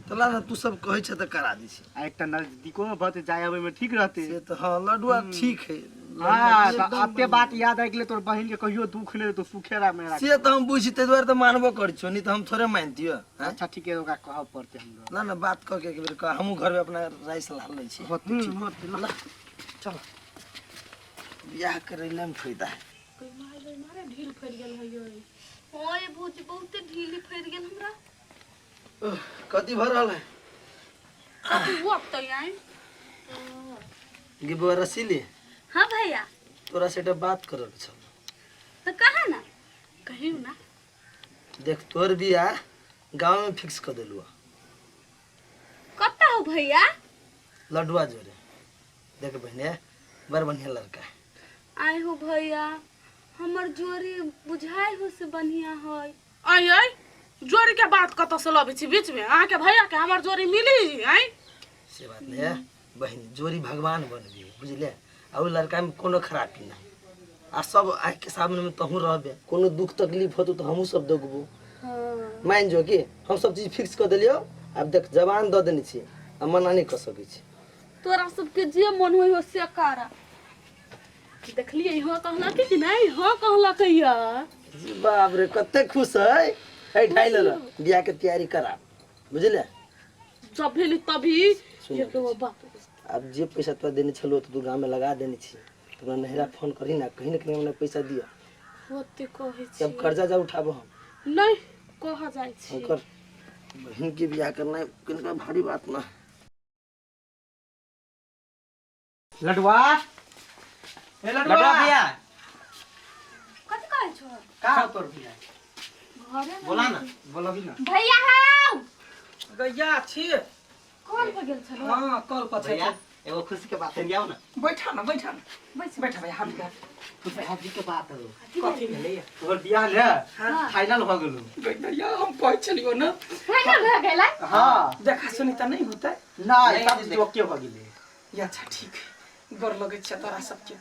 [SPEAKER 5] तो ला ना तू सब कहै छ तऽ करा दै छी
[SPEAKER 2] आ एकटा नजदीको में भते जाय आबै में ठीक रहते
[SPEAKER 5] से तऽ हाँ लड्डुआ ठीक है
[SPEAKER 2] हाँ तऽ एते बात याद आबि गेलै तोर बहिन के कहियो दुख नहि देतौ सुखेरा मेरा
[SPEAKER 5] से तऽ हम बुझी ताहि दुआरे तऽ मानबो करै छियौ नहीं तऽ हम थोड़े मानतियौ आँय?
[SPEAKER 2] अच्छा ठीक है ओकरा कहऽ पड़तै हमरो
[SPEAKER 5] ना ना बात कऽ के एक बेर कह हमहूँ घरमे अपना राय सलाह लै छी
[SPEAKER 2] होतै ठीक
[SPEAKER 9] चल
[SPEAKER 5] बियाह करैला में फायदा है।
[SPEAKER 4] मारे ढील फैल गेल है यो।
[SPEAKER 6] ओए भौजी बहुते ढीली फैल गेल हमरा।
[SPEAKER 5] कथी भऽ रहल है?
[SPEAKER 4] कथी होतै आइ?
[SPEAKER 5] गे बौआ रसीली।
[SPEAKER 6] हाँ भैया।
[SPEAKER 5] तोरा से एकटा बात करऽ के छल।
[SPEAKER 6] तो कहा ना।
[SPEAKER 4] कहियो ना।
[SPEAKER 5] देख तोर बियाह गाँव में फिक्स कर देलु।
[SPEAKER 6] कत्ता हो भैया?
[SPEAKER 5] लडुआ जोरे। देख बहने बड़ बढ़िया लड़का है।
[SPEAKER 6] आय हो भैया हमर जोड़ी बुझाय हो से बढ़िया है।
[SPEAKER 4] आय आय जोड़ी के बात कतऽ से लबै छी बीच में? अहाँ के भैया के हमर जोड़ी मिली आय?
[SPEAKER 5] से बात नहीं है बहन, जोड़ी भगवान बनबी बुझले। आ उ लड़का में कोनो खराबी नहीं आ सब आँख के सामने में तहु रहबे, कोनो दुख तकलीफ होतो तो हमहू सब देखबो। मान जो कि हम सब चीज फिक्स कर देलियो। अब देख जवान दऽ देने छी आ मना नहीं कर सकै छी।
[SPEAKER 6] तोरा सबके जे मन होय हो से कर।
[SPEAKER 4] देखलियै हाँ कहलकै कि नहीं? हाँ कहलकै या।
[SPEAKER 5] बाप रे कते खुश है। है ढाई लेला बियाह के तैयारी करा बुझले।
[SPEAKER 4] जब भेली तभी बाप।
[SPEAKER 5] अब जे पैसा तोरा देने छलो तो तू गाँव में लगा देने छी, तोरा नहिरा फोन करी ना कहीं ना कहीं हमरा पैसा दिया।
[SPEAKER 4] होते कहै छी
[SPEAKER 5] जब कर्जा जा उठाबो हम
[SPEAKER 4] नहीं कह जाइ छी।
[SPEAKER 5] ओकर बहन के बियाह करना किनका भारी बात ना।
[SPEAKER 2] लडुआ ए लडुआ
[SPEAKER 8] लडुआ भैया
[SPEAKER 6] कथि कहै छो?
[SPEAKER 2] का हो तोर भैया?
[SPEAKER 6] घरे में
[SPEAKER 8] बोला ना।
[SPEAKER 2] बोलबी ना
[SPEAKER 6] भैया हौ।
[SPEAKER 1] गैया छी
[SPEAKER 6] कल पर गेल छलो?
[SPEAKER 1] हां कल पर छै।
[SPEAKER 8] भैया एगो खुशी के बात है, आओ ना।
[SPEAKER 1] बैठा ना बैठा ना बैठा भैया। हम
[SPEAKER 2] खुशी के बात हो।
[SPEAKER 1] कथी भेलै?
[SPEAKER 2] तोहर बियाह ने फाइनल भ गेलो।
[SPEAKER 1] गैया हम कहै छलियो ना
[SPEAKER 6] फाइनल भ गेलै?
[SPEAKER 2] हां
[SPEAKER 1] देखा सुनी त नहीं होतै।
[SPEAKER 2] नहीं सब चीज ओके भ गेलै।
[SPEAKER 1] या अच्छा ठीक है गोर लगै छै तोरा सबके।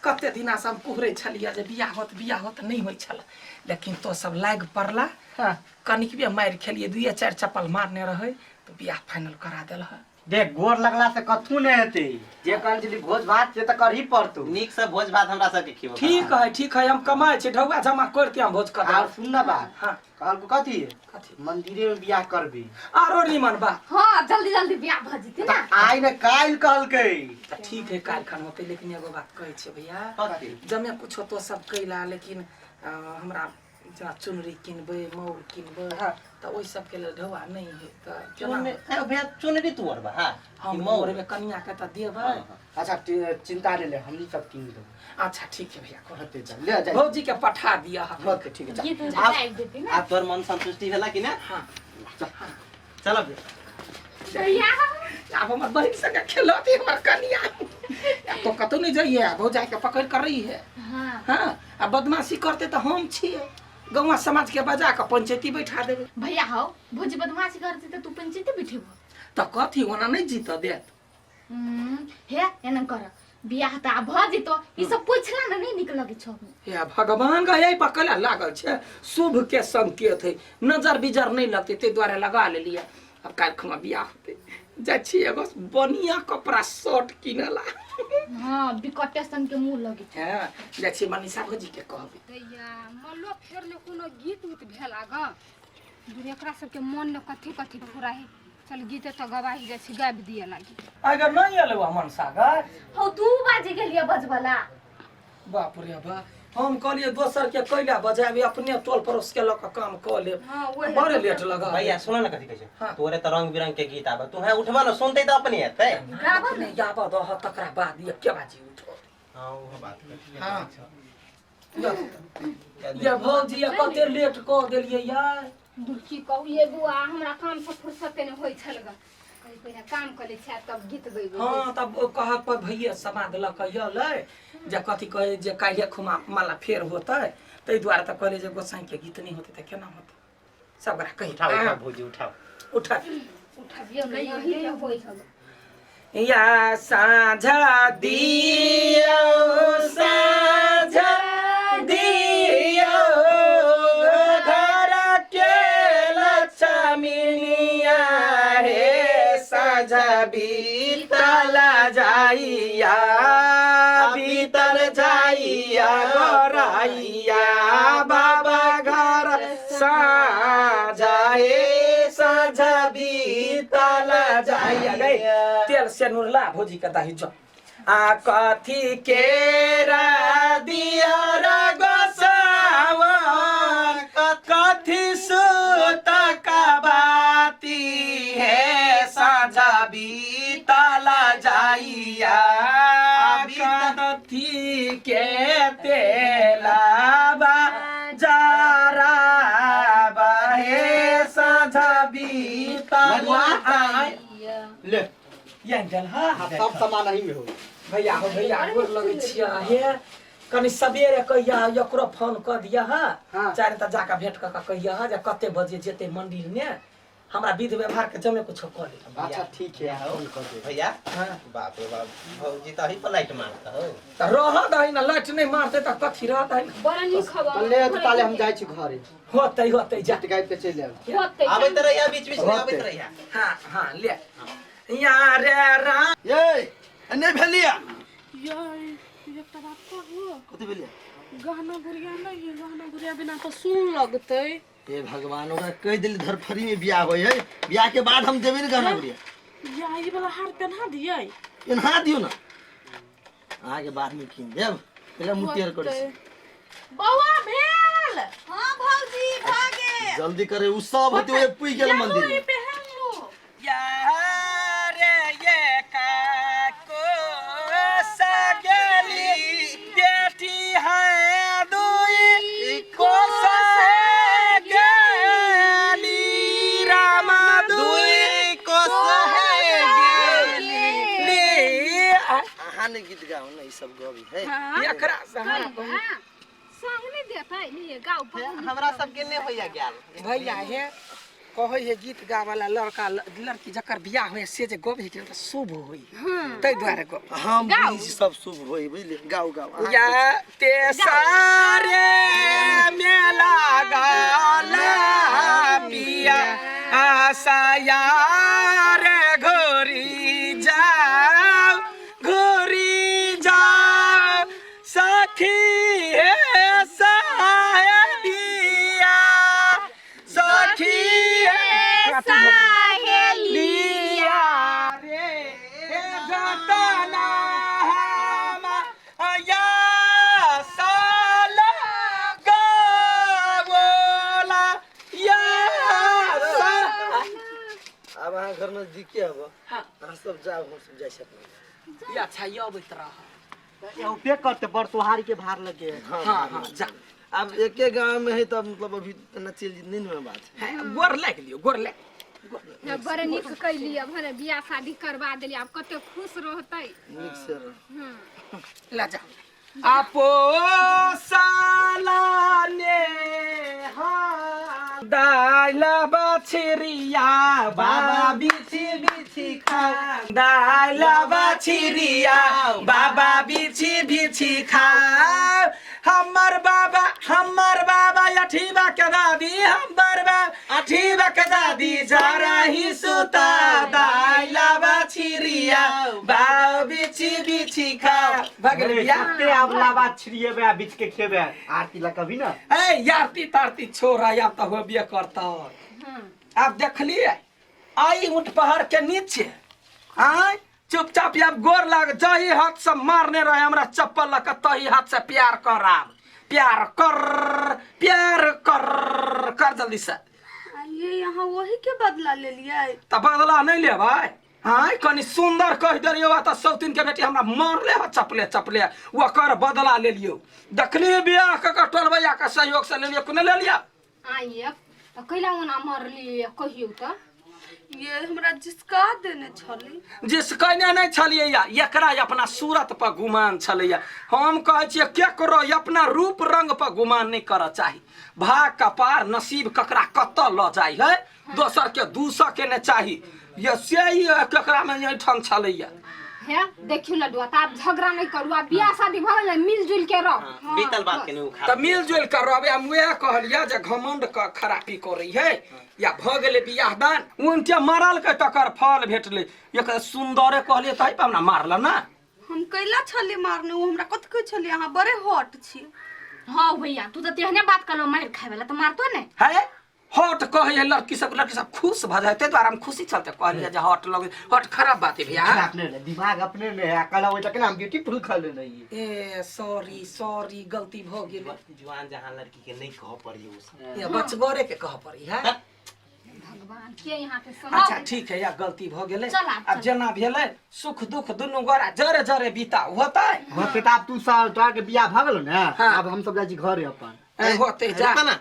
[SPEAKER 1] कते दिना से हम कुहरै छलियै जे बियाह होत बियाह होत नहीं होइ छल, लेकिन तो सब लागि पड़ला।
[SPEAKER 2] हाँ।
[SPEAKER 1] कनिकबे मारि खेलियै, दुइये चारि चप्पल मारने रहै तो बियाह फाइनल करा देल है।
[SPEAKER 2] देख गोर लगला से कथू नहीं हेतै, जे कहल छली भोज भात से त करही पड़तौ।
[SPEAKER 8] नीक से भोज भात हमरा सबके खियेबो।
[SPEAKER 1] ठीक है ठीक है, हम कमाइ छी ढौआ जमा करते हम भोज कर।
[SPEAKER 2] और सुन ना बात।
[SPEAKER 1] हाँ।
[SPEAKER 2] कहलको कथी?
[SPEAKER 1] कथी?
[SPEAKER 2] मंदिरे में बियाह करबी।
[SPEAKER 1] आरो निमन बात।
[SPEAKER 6] हाँ जल्दी जल्दी बियाह भ जेतै ना।
[SPEAKER 2] आइ ने काल्हि कहलकै।
[SPEAKER 1] त ठीक है काल्हि खन होतै, लेकिन एगो बात कहै छियै भैया,
[SPEAKER 8] कथी?
[SPEAKER 1] जमे कुछो तो सब कैला, लेकिन हमरा जेना चुनरी किनबै मौर किनबै त ओहि सबके लेल ढौआ नहीं है त केना?
[SPEAKER 8] भैया चुनरी तू ओढ़बा? हाँ
[SPEAKER 1] हम
[SPEAKER 8] मौर
[SPEAKER 1] ओढ़बै, कनिया के त देबै।
[SPEAKER 2] अच्छा चिंता नहीं ले, हमनी सब किन देबै।
[SPEAKER 1] अच्छा ठीक है भैया
[SPEAKER 2] होते जा ले जा
[SPEAKER 1] भौजी के पठा दिया।
[SPEAKER 2] होते ठीक है जा।
[SPEAKER 6] गीत गाबि देती ना।
[SPEAKER 8] आब तोर मन संतुष्टि भेला कि ना?
[SPEAKER 1] हाँ
[SPEAKER 8] चलो
[SPEAKER 6] भैया
[SPEAKER 1] आब हमर बहिन संगे खेलती हमर कनिया। आब तो कतौ नहीं जाइए, आब जाके पकड़ कर रही है।
[SPEAKER 6] हाँ
[SPEAKER 1] हाँ आ बदमाशी करते तो हम छियै गौवा समाज के बजा के पंचायती बैठा देबै।
[SPEAKER 6] भैया हौ भौजी बदमाशी करते त तू पंचायती बैठेबो
[SPEAKER 1] त कथी ओना नहीं जीत देत।
[SPEAKER 6] हे एना कर बियाह त आब भ जेतो, ई सब पूछला ना नहीं निक लगे छौ।
[SPEAKER 1] हे भगवान का यही पकड़ लागल छै, शुभ के संकेत है, नजर बिजर नहीं लगते ताहि दुआरे लगा लेलियै। अब काल्हि खुमा बियाह होतै, जाइ छी एगो बढ़िया कपड़ा शर्ट किनला।
[SPEAKER 6] हाँ बिकटे सन के मुंह लगे छै।
[SPEAKER 1] हाँ जाइ छी मनीषा भौजी के कहबै।
[SPEAKER 3] दैया मल्लो फेर ने कोनो गीत उत भेल आगा दूर एकरा सबके मन ने कथी कथी फुराही। चल गीत तो गवाही जाइ छी गाबि दिए लागी।
[SPEAKER 1] अगर नहीं एलै अमन सागर?
[SPEAKER 6] हौ 2 बाजे गेलियै बजबला।
[SPEAKER 1] बाप रे बाप, हम कहलियै दोसर के कैला बजाबी, अपने टोल पड़ोस के लऽ कऽ काम कऽ लेब।
[SPEAKER 6] हाँ,
[SPEAKER 1] बड़े लेट लगा।
[SPEAKER 8] भैया सुन ना कथी कहै छै।
[SPEAKER 1] हाँ।
[SPEAKER 8] तोरे त रंग बिरंग के गीत आबे, तू है उठबा न सुनते त अपने एतै।
[SPEAKER 6] गाबऽ
[SPEAKER 1] ने आबऽ दह तकरा बाद एके बाजी उठो।
[SPEAKER 8] हां ओहो बात।
[SPEAKER 1] हां ये भौजी ये कते लेट कऽ देलियै यार।
[SPEAKER 3] दूर की कहू ये बुआ, हमरा काम से फुर्सते नहि होइ छल ग। कही पहिने काम कऽ लै छी तब गीत गैबै।
[SPEAKER 1] हाँ तब कह पर भैया समाद लऽ कऽ अयलै जे कथी कहै जे काल्हि खुमा माला फेर होतै, ताहि दुआरे तऽ कहलियै जे गोसाई के गीत नहि होतै तऽ केना होतै। सब गोरा कहि
[SPEAKER 8] उठाओ उठाओ भौजी उठाओ
[SPEAKER 1] उठा
[SPEAKER 3] उठबियौ ने यही के होइ हब।
[SPEAKER 1] या साझा दियो साझा दियो घर के लक्ष्मीनिया हे साझा बीतल जाइया बीतल जाइया गोरैया बाबा घर साझा हे साझा बीतल जाइया। गई तेल सेनुर ला भौजी के दाही जो आ कथी के दिया गोसावन, कथी सुत बाती हे साझा बीतला जाइया, कथी के तेलाबा जरा हे साझा बीतला
[SPEAKER 2] ले।
[SPEAKER 1] ये हाँ।
[SPEAKER 2] सब सामान अही में हो।
[SPEAKER 1] भैया हो, भैया, गोर लगै छियै हे। कनि सबेरे कहिया, एकरो फोन कऽ दिया। हाँ।
[SPEAKER 2] हाँ।
[SPEAKER 1] चारि तऽ जाकऽ भेंट कऽ कऽ कहिया जे कते बजे जेतै मंदिर ने, हमरा विध व्यवहार के जमे कुछो कऽ ले।
[SPEAKER 2] अच्छा, ठीक है, फोन कर दे।
[SPEAKER 8] भैया।
[SPEAKER 1] हाँ।
[SPEAKER 8] बाप रे बाप, भौजी तऽ अही पर लाइट मारता हो।
[SPEAKER 1] तऽ रहऽ दही ने, लाइट नहि मारतै तऽ कथी रहऽ दही ने।
[SPEAKER 3] बड़ा नीक खबर।
[SPEAKER 2] तऽ ले तऽ ताले हम जाइ छी घरे।
[SPEAKER 1] होतै होतै, जा।
[SPEAKER 2] गीत गाबि के चलि आयब।
[SPEAKER 3] होतै।
[SPEAKER 8] आबैत रहिया, बीच बीच में आबैत
[SPEAKER 2] होतै।
[SPEAKER 8] रहिया।
[SPEAKER 1] हाँ हाँ, ले यारे राम।
[SPEAKER 5] ये नहीं भेलिया।
[SPEAKER 4] ये एकटा बात कहू?
[SPEAKER 5] कथी भेलिया?
[SPEAKER 4] गहना गुड़िया नहीं है, गहना गुड़िया बिना तो सुन लगतै।
[SPEAKER 5] हे भगवान, ओकरा कहि देली धरफरी में बियाह होय है, बियाह के बाद हम देबे ने गहना गुड़िया।
[SPEAKER 4] या ई वाला हार पहना दियै?
[SPEAKER 5] पेन्हा दियौ ने, अहाँके बाद में कीन देब, पहिले मुटियर करै छी।
[SPEAKER 4] बौआ भेल?
[SPEAKER 7] हाँ भौजी, भऽ गेल।
[SPEAKER 5] जल्दी करे, उ सब होते ओए पुइ गेल मंदिर में।
[SPEAKER 4] पहन लू।
[SPEAKER 1] यारे ये काको सगेली बेटी है, दुई को सगेली रामा, दुई
[SPEAKER 8] को
[SPEAKER 1] गेली।
[SPEAKER 5] अहाँ ने गीत गाओ ने, ई सब गबी है।
[SPEAKER 1] एकरा से हाँ।
[SPEAKER 3] संग नहीं देतै लिए गाओ।
[SPEAKER 8] हमरा सबके नहि होइया गेल।
[SPEAKER 1] भैया हे, कहै है गीत गावला लड़का लड़की जकर बियाह होय से जे गबै है तऽ शुभ होई, ताहि दुआरे गबै।
[SPEAKER 5] हम बुझै छी सब शुभ होई, बुझलियै? गाओ गाओ अहाँ।
[SPEAKER 1] या ते सारे मेला गाला पिया आशा यार घोरी जाओ, घोरी जाओ सखी हे सहेलिया, सखी हे सहेलिया रे जतना हम या साला गवला या सा।
[SPEAKER 5] आब अहाँ घर नजदीके हब, अहाँ सब जाओ, हम सब जाइ छी अपना।
[SPEAKER 1] या अच्छा, ये अबैत रह।
[SPEAKER 2] पे करते बड़ सोहारी के भार लगे।
[SPEAKER 5] हाँ।
[SPEAKER 1] हाँ हाँ, जा।
[SPEAKER 5] आब एके गाँव में है तब मतलब अभी इतना चीज नहीं ने बात है।
[SPEAKER 1] है, गोर लागि लियौ, गोर लागि।
[SPEAKER 3] बड़ नीक कैली, भले बियाह शादी करवा देली, आब कते खुश रहतै।
[SPEAKER 5] नीक से रह।
[SPEAKER 1] ला जा आपो साला ने दाइल बछरिया बाबा बिछि बिछि खा, दाइल बछरिया बाबा बिछि बिछि खा, हमर बाबा, हमर बाबा अठीबा के दादी, हमर बाबा अठीबा के दादी जरा ही सुता, दाइल बछरिया बाबा बिछि बिछि खा। भगल बियाह।
[SPEAKER 2] कते आब लाबा छिड़िएबे आ बीच के खेबे आरती ला कभी ना।
[SPEAKER 1] ए यारती तारती छोड़ा, या तऽ होबे करता। आब देखलिए आई ऊँट पहाड़ के नीचे आय, चुपचाप आब गोर लाग। जही हाथ से मारने रहे हमरा चप्पल लऽ कऽ तही हाथ से प्यार कर, आब प्यार कर, प्यार कर, कर जल्दी से।
[SPEAKER 4] ये यहाँ वही के बदला ले लियै?
[SPEAKER 1] तऽ बदला नहि लेबै? हाँ, कनि सुन्दर कहि देलियौ तऽ सौतीन के बेटी हमरा मारले ह चपले चपले, ओकर बदला लेलियौ। देखली बियाह कऽ कऽ टोलबैया के सहयोग से लेलियौ कि नहि लेलियौ?
[SPEAKER 3] आइए तऽ कैला ओना मरलियै, कहियौ तऽ।
[SPEAKER 4] ये हमरा जिसका देने छली।
[SPEAKER 1] जिस कहने नहि छलियै या एकरा अपना सूरत पर गुमान छलैया। हम कहै छियै केकरो अपना रूप रंग पर गुमान नहि करऽ चाही। भाग कपार नसीब ककरा कतऽ लऽ जाइ है, दोसर के दूसऽ के नहि चाही। ये से ही केकरा में एहिठाम छलैया।
[SPEAKER 3] हे देखियौ लडुआ, तऽ आब झगड़ा नहि करू, आब बियाह शादी भऽ गेलै, मिलजुल के रह।
[SPEAKER 8] बीतल बात के नहीं उखाड़।
[SPEAKER 1] तऽ मिलजुल कऽ रहबै। हम उएह कहलियै जे घमंड के खरापी करै है या भऽ गेलै बियाह दान, उनटे मारलकै तकर फल भेटलै। एक सुन्दरे कहलियै तहि पर हमरा मारल ना।
[SPEAKER 4] हम कैला छली मारने? ओ हमरा कथी कहै छली, अहाँ बड़े हॉट छी।
[SPEAKER 6] हाँ भैया, तू तऽ तेहने बात कहलो, मारि खाय वाला तऽ मारतो ने।
[SPEAKER 1] है। हॉट कहै है लड़की सब, लड़की सब खुश भऽ जाइ, ताहि दुआरे हम खुशी चलते कहलियै जे हॉट लगे। हॉट खराब बात है भैया।
[SPEAKER 2] खराब नहीं रहे, दिमाग अपने में है। कल ओइ तक ना हम ब्यूटीफुल खा ले रही।
[SPEAKER 1] ए सॉरी सॉरी, गलती भऽ गेल।
[SPEAKER 8] जुआन जहाँ लड़की के नहीं कह पड़ी उ सब।
[SPEAKER 1] ये बचगरे के कह पड़ी है।
[SPEAKER 3] भगवान के यहाँ के सब।
[SPEAKER 1] अच्छा ठीक है, या गलती भऽ गेलै।
[SPEAKER 6] चल आब,
[SPEAKER 1] आब
[SPEAKER 6] चल।
[SPEAKER 1] जेना भेलै सुख दुख दुनू गोरा जरे जरे बीता होतै।
[SPEAKER 2] घर पे आब तू साल तोरा के बियाह भऽ गेलो ने।
[SPEAKER 1] हाँ।
[SPEAKER 2] आब हम सब जाइ छी घरे अपन।
[SPEAKER 1] ए, होतै जा।
[SPEAKER 8] रुका ना,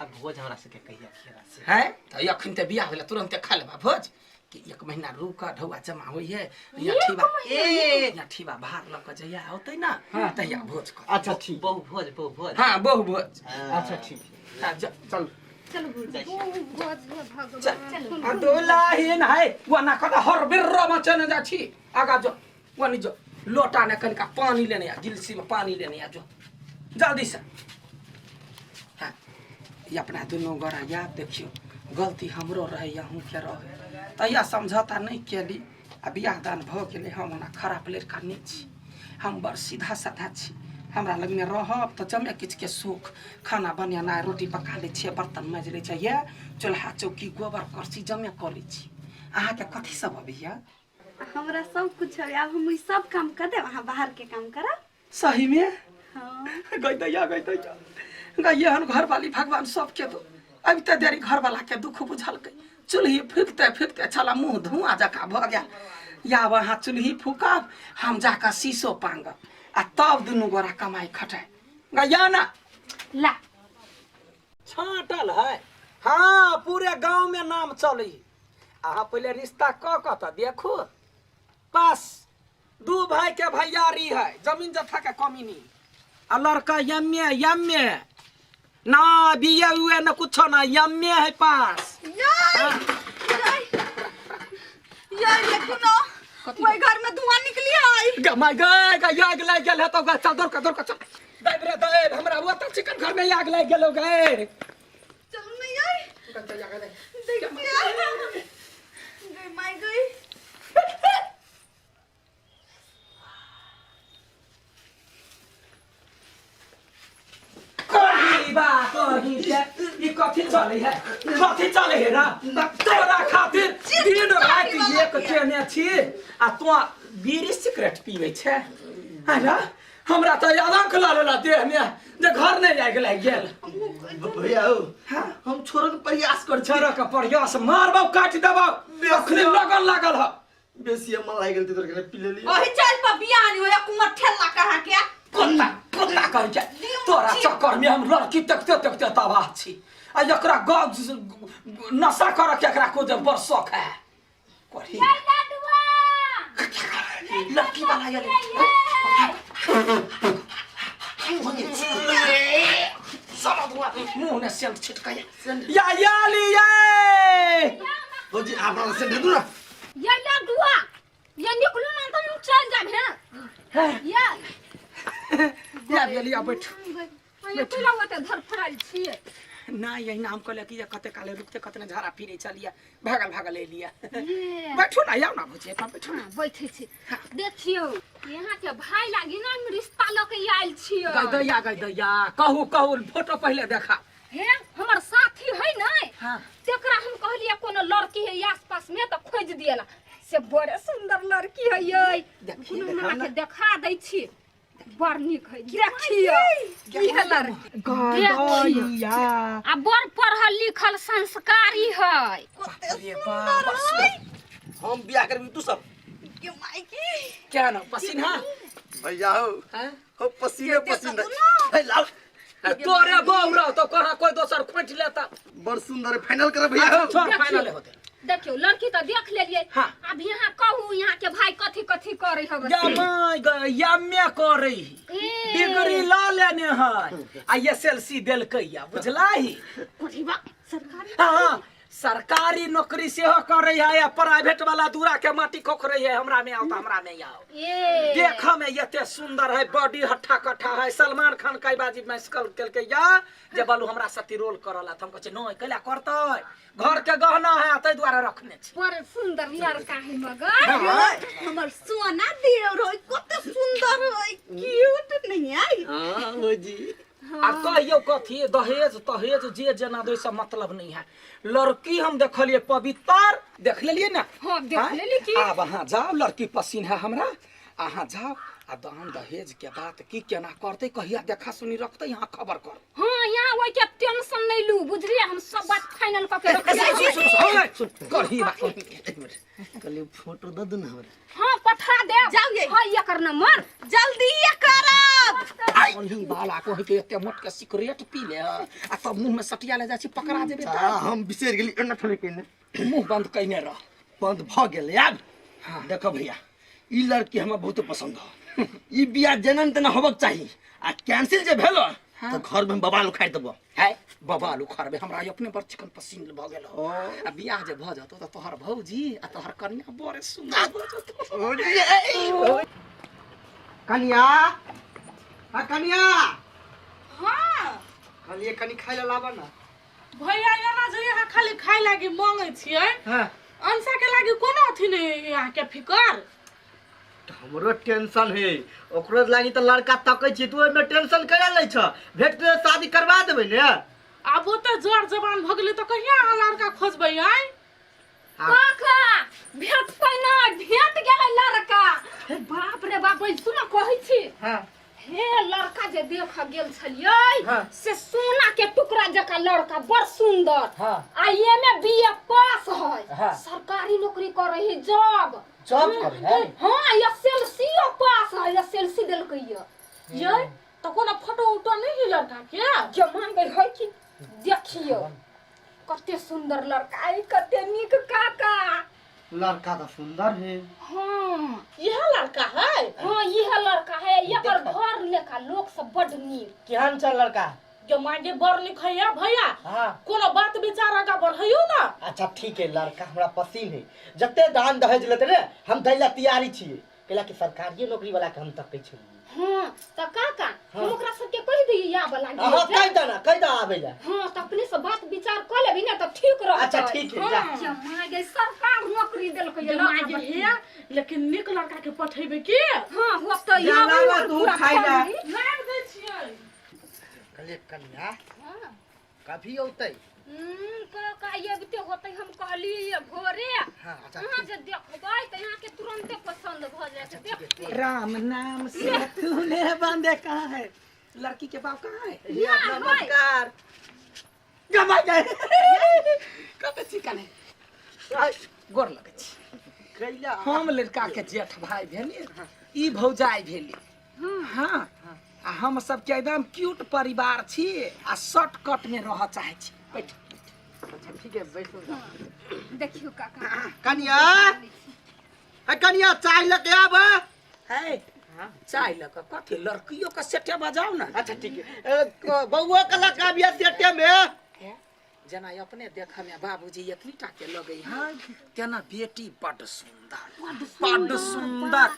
[SPEAKER 8] अब भोज हमरा सबके कहिया खेला से?
[SPEAKER 1] है तऽ अखन तऽ बियाह भेलै तुरन्ते खा लेबा भोज कि एक महीना रुक, ढौआ जमा होइ है या ठीबा,
[SPEAKER 8] ए
[SPEAKER 1] या ठीबा भार लऽ कऽ जहिया होतै ना तहिया भोज कर।
[SPEAKER 2] अच्छा ठीक।
[SPEAKER 8] बहु भोज, बहु भोज।
[SPEAKER 1] हाँ बहु भोज।
[SPEAKER 2] अच्छा ठीक।
[SPEAKER 1] हाँ,
[SPEAKER 2] चल।
[SPEAKER 3] चलू बहु भोज हे भगवान।
[SPEAKER 1] आ दुलाहिन है वना कत हर बिर्रो में चने जा छी, आगा जो वनी जो लोटा ने कनिका पानी लेने आ, गिलसी में पानी लेने आ जो जल्दी से। हाँ ये अपना दुनू गोरा याद देखियो, गलती हमरो रहे अहूँ के रहे, तहिया समझौता नहीं केली आ बियाह दान भऽ गेलै। हम ओना खराब लड़का नहीं छी, हम बड़ सीधा साधा छी। हमरा लगमे रहब तऽ जमे किछुके सुख, खाना बनेनाइ, रोटी पका लै छियै, बर्तन माजि लै छियै, चूल्हा चौकी गोबर करसी जमे कऽ लै छी। अहाँके कथी सब अबैया?
[SPEAKER 7] हमरा सब कुछ अबैया। आब हम ई सब काम कर देब, अहाँ बाहर के काम करब।
[SPEAKER 1] सही में?
[SPEAKER 7] हाँ।
[SPEAKER 1] गई दैया, गई दैया, गई एहन घरवाली भगवान सबके दो। अभी तऽ देरी घरवाला के दुख बुझलकै, चूल्ही फूकते फूकते छला मुँह धुआं जकाँ भऽ गेल। याब अहाँ चूल्ही फूकब, हम जाकऽ शीशो पांगब आ तब दुनू गोरा कमाइ खटाइ। गैया ना
[SPEAKER 3] ला
[SPEAKER 1] छाँटल है। हाँ पूरे गांव में नाम चली। अहाँ पहले रिश्ता कऽ कऽ तऽ देखू। बस दू भाई के भैयारी है, जमीन जथा के कमी नहीं आ लड़का यम्मे यम्मे ना बीए उए न कुछो ना, यम्मे है पास।
[SPEAKER 7] यार देखू ना ओइ घर में धुआं निकली है।
[SPEAKER 1] गे my गे गे आग लागि गेल है तो गे, चल दौड़ के दौड़ के चल। दैब रे दैब, हमरा ओतऽ चिकन घर में आग लागि गेलो गे।
[SPEAKER 7] चलू ना यार। देखिए गई माई गई।
[SPEAKER 1] कही बा कही के ई कथी चले है, कथी चले है ना? तोरा खातिर दिन राति एक केने छी आ तो बीड़ी सिगरेट पीबै छै। अरे हमरा तऽ आदंक लऽ देह में जे घर नहीं आगि लागि गेल।
[SPEAKER 5] भैया हो, हम छोड़ो के प्रयास कर छी।
[SPEAKER 1] छोड़ो के प्रयास मारबौ काटि देबौ, अखनी लगन लागल ह।
[SPEAKER 5] बेसी मन लागि गेल तोर के पी लेली।
[SPEAKER 7] ओही चल पर बियाह नहीं होया कुमर ठेला कहाँ के
[SPEAKER 1] कुत्ता कुत्ता कहै छै तोरा चक्कर में हम लड़की देखते देखते तबाह छी आ एकरा नशा करऽ के एकरा को बड़ शौक है। करी लड़की वाला ये साला धुआं मुंह ने सेंट छिटकाया या याली ये
[SPEAKER 5] भौजी आप से दे दू ना।
[SPEAKER 3] या लडुआ या निकलू ना तो हम चल जाब। हैं या
[SPEAKER 1] या गेलिया बैठ।
[SPEAKER 3] ये तोरा ओते धरफड़ायल छियै
[SPEAKER 1] ना यही नाम कहले कि कते काले रुकते कतने झाड़ा फिरे चलिया भागल भागल एलिया। बैठो ना, आउ ना भौजी, एतऽ बैठो ना।
[SPEAKER 3] बैठे छी। देखियौ यहाँ के भाई लागी ना हम रिश्ता लऽ के आयल छियै।
[SPEAKER 1] गई दैया, गई दैया, कहू कहू फोटो पहिले देखा।
[SPEAKER 3] हे हमर साथी है नै।
[SPEAKER 1] हाँ।
[SPEAKER 3] तेकरा हम कहलियै कोनो लड़की है आसपास में तऽ खोजि दियला, से बड़े सुंदर लड़की है यै।
[SPEAKER 1] देखी,
[SPEAKER 3] कोनो
[SPEAKER 1] देखाउ
[SPEAKER 3] हमरा
[SPEAKER 1] ना।
[SPEAKER 3] के देखा दै छी, बड़ नीक है। देखियौ
[SPEAKER 7] की है लड़की?
[SPEAKER 3] देखियौ आ बड़ पढ़ल लिखल संस्कारी है।
[SPEAKER 1] अरे बाप,
[SPEAKER 5] हम बियाह करबी तू सब
[SPEAKER 7] के माई की
[SPEAKER 1] क्या ना पसीना
[SPEAKER 5] भैया हो।
[SPEAKER 1] हाँ?
[SPEAKER 5] हो पसीने पसीने हे लाओ।
[SPEAKER 1] तोरे बहू रहो तो कहाँ कोई दोसर खोंटि लेता।
[SPEAKER 5] बड़ सुंदर है, फाइनल कर भैया हो।
[SPEAKER 1] छोड़ फाइनल होते।
[SPEAKER 3] देखियौ लड़की तऽ देख लेलियै।
[SPEAKER 1] हाँ।
[SPEAKER 3] अब यहाँ कहू यहाँ के भाई कथी कथी करे हवे।
[SPEAKER 1] या my ग यम्मे करे
[SPEAKER 3] ए।
[SPEAKER 1] डिग्री ला लेने है आ एसएलसी देलकै या बुझलाही।
[SPEAKER 3] सरकारी
[SPEAKER 1] हाँ सरकारी नौकरी सेहो करे है आ प्राइवेट वाला दूरा के माटी खोखरे है। हमरा में आओ तो हमरा में आओ।
[SPEAKER 3] ए
[SPEAKER 1] देख में एते सुंदर है, बॉडी हट्ठा कट्ठा है। सलमान खान कई बाजी में स्कल केलकै या जे बालू हमरा सती रोल करला त हम कहै छियै नहीं कैला करतै, घर के गहना है ताहि दुआरे रखने छी।
[SPEAKER 3] बड़ सुंदर लड़का है मगर
[SPEAKER 7] हमर सोना देवर है, कते सुंदर है, क्यूट नहीं आई।
[SPEAKER 5] हां भौजी।
[SPEAKER 1] आ कहियो कथी दहेज तहेज जे जेना दे सब मतलब नहीं है लड़की हम देखलिए पवित्र देख लेलिए ना
[SPEAKER 3] हाँ, देख
[SPEAKER 1] आँय?
[SPEAKER 3] लेली की?
[SPEAKER 1] आब अहाँ जाओ लड़की पसीन है हमरा अहाँ जाओ आ दान दहेज के बात की केना करते कहिया देखा सुनी रखते यहाँ खबर कर
[SPEAKER 3] हाँ यहाँ ओहि के टेंशन नहीं लू बुझलिए हम सब बात फाइनल कऽ के रख
[SPEAKER 1] सुन, सुन, सुन, सुन, करही बात
[SPEAKER 5] एक मिनट कहलिए फोटो दऽ दे ने हमरा
[SPEAKER 3] हाँ पठा दे
[SPEAKER 7] जाउ यै।
[SPEAKER 3] हाँ एकर नंबर
[SPEAKER 7] जल्दी ये करब
[SPEAKER 1] ओही बाला को के एते मोट के सिगरेट पी ले आ तब मुंह में सटिया ले जाइ छी पकड़ा जेबे
[SPEAKER 5] आ, हम बिसरि गेली एना थोड़े केने
[SPEAKER 1] मुंह बंद कइने रह
[SPEAKER 5] बंद भऽ गेल आब देखो भैया ई लड़की हमरा बहुत पसंद हो ई बियाह जेना न तेना होबक चाही आ कैंसिल जे भेलो तऽ घर में हम बवाल उखाड़ि देबो
[SPEAKER 1] है बवाल उखाड़बे हमरा अपने बड़ चिकन पसीन भऽ गेल हो आ बियाह जे भऽ जतो तऽ तोहर भौजी आ तोहर कन्या बड़े सुंदर भऽ जतो
[SPEAKER 2] कनिया हाँ कनिया
[SPEAKER 4] हाँ
[SPEAKER 2] कहलिए कनि खाइ लए लाबऽ ना
[SPEAKER 4] भैया एना जे अहाँ खाली खाय लागी मांगै छियै
[SPEAKER 2] हाँ
[SPEAKER 4] अंशा के लागी कोनो अथी नहि अहाँके फिकर
[SPEAKER 2] तऽ हमरो टेंशन है ओकरो लागी तऽ लड़का तकै छियै तू ओहिमे टेंशन करा लै छ भेट के शादी करवा देबै ने
[SPEAKER 4] आब ओते जोर जवान भऽ गेलै तऽ कहिया अहाँ लड़का खोजबै आँय
[SPEAKER 3] काका भेटतै ना भेट गेलै लड़का हे बाप रे बाप सुन कहै छी
[SPEAKER 2] हाँ
[SPEAKER 3] हे लड़का जे देख गेल छलियै
[SPEAKER 2] हाँ।
[SPEAKER 3] से सोना के टुकड़ा जकाँ लड़का बड़ सुंदर
[SPEAKER 2] हाँ।
[SPEAKER 3] आ एमे बी ए पास है
[SPEAKER 2] हाँ।
[SPEAKER 3] सरकारी नौकरी करे है जॉब
[SPEAKER 2] जॉब करे है?
[SPEAKER 3] हाँ एस एल सी पास है एस एल सी देलकै ये
[SPEAKER 4] ये तऽ कोनो फोटो उटो नहि है लड़का के
[SPEAKER 3] जे मांगे है कि देखियो कते सुंदर लड़का है कते नीक काका
[SPEAKER 2] लड़का तो सुंदर है
[SPEAKER 3] हाँ
[SPEAKER 4] यह लड़का है
[SPEAKER 3] हाँ यह लड़का है एकर घर लेखा लोक सब बड नीक
[SPEAKER 2] केहन छ लड़का
[SPEAKER 4] जो मांगे बड़ नीक है या भैया
[SPEAKER 2] हाँ
[SPEAKER 4] कोनो बात विचार आगा बढ़ैयो ना
[SPEAKER 2] अच्छा ठीक है लड़का हमरा पसीन है जते दान दहेज लेते ने हम दै ला तैयारी छियै कैला कि सरकारिये नौकरी वाला के हम तकै छियै
[SPEAKER 3] हाँ तऽ काका हम ओकरा सबके कहि दियै आबऽ लागी
[SPEAKER 2] हाँ कहि दे ना कहि दे आबै ला
[SPEAKER 3] हाँ तऽ अपने से बात विचार कऽ लेबी ने तऽ ठीक रहतै
[SPEAKER 2] अच्छा, ठीक है, जा।
[SPEAKER 3] हाँ माय सरकार नौकरी देलकै
[SPEAKER 4] जे मांगे हे लेकिन नीक लड़का के पठेबै की
[SPEAKER 3] हाँ होतै
[SPEAKER 2] जा,
[SPEAKER 3] आबै
[SPEAKER 2] लाबा
[SPEAKER 3] ओकर
[SPEAKER 2] तू
[SPEAKER 3] पूरा
[SPEAKER 2] खाइ ला।
[SPEAKER 3] फैमिली।
[SPEAKER 4] लाबि दै छियै
[SPEAKER 2] कहलिए कन्या कभी औतै
[SPEAKER 3] काका अबिते होतै हम कहलियै भोरे
[SPEAKER 2] हाँ, अच्छा,
[SPEAKER 3] अहाँ जे देखबै तऽ अहाँके तुरन्ते पसन्द भऽ जायत देखियौ
[SPEAKER 1] राम नाम से तूने बांधे कहाँ है लड़की के बाप कहाँ है
[SPEAKER 2] ये नमस्कार
[SPEAKER 1] गमा गए कते चिकन है गोर लगै छी
[SPEAKER 2] कैला
[SPEAKER 1] हम लड़का के जेठ भाई भेली ई भौजाई भेली हाँ आ हम सबके एकदम क्यूट परिवार छी आ शॉर्टकट में रह चाहे छी बैठ
[SPEAKER 2] अच्छा ठीक है बैठो
[SPEAKER 3] देखियौ काका
[SPEAKER 2] कन्या है कन्या चाय लके आब
[SPEAKER 1] है चाय लऽ कऽ कथी लड़कियों के सेटे बजाउ ना
[SPEAKER 2] अच्छा ठीक है बउआ के लके आबिया सेटे में
[SPEAKER 1] जेना अपने देखऽ में बाबूजी एतनी टा के लगै है तेना बेटी बड सुंदर बड सुंदर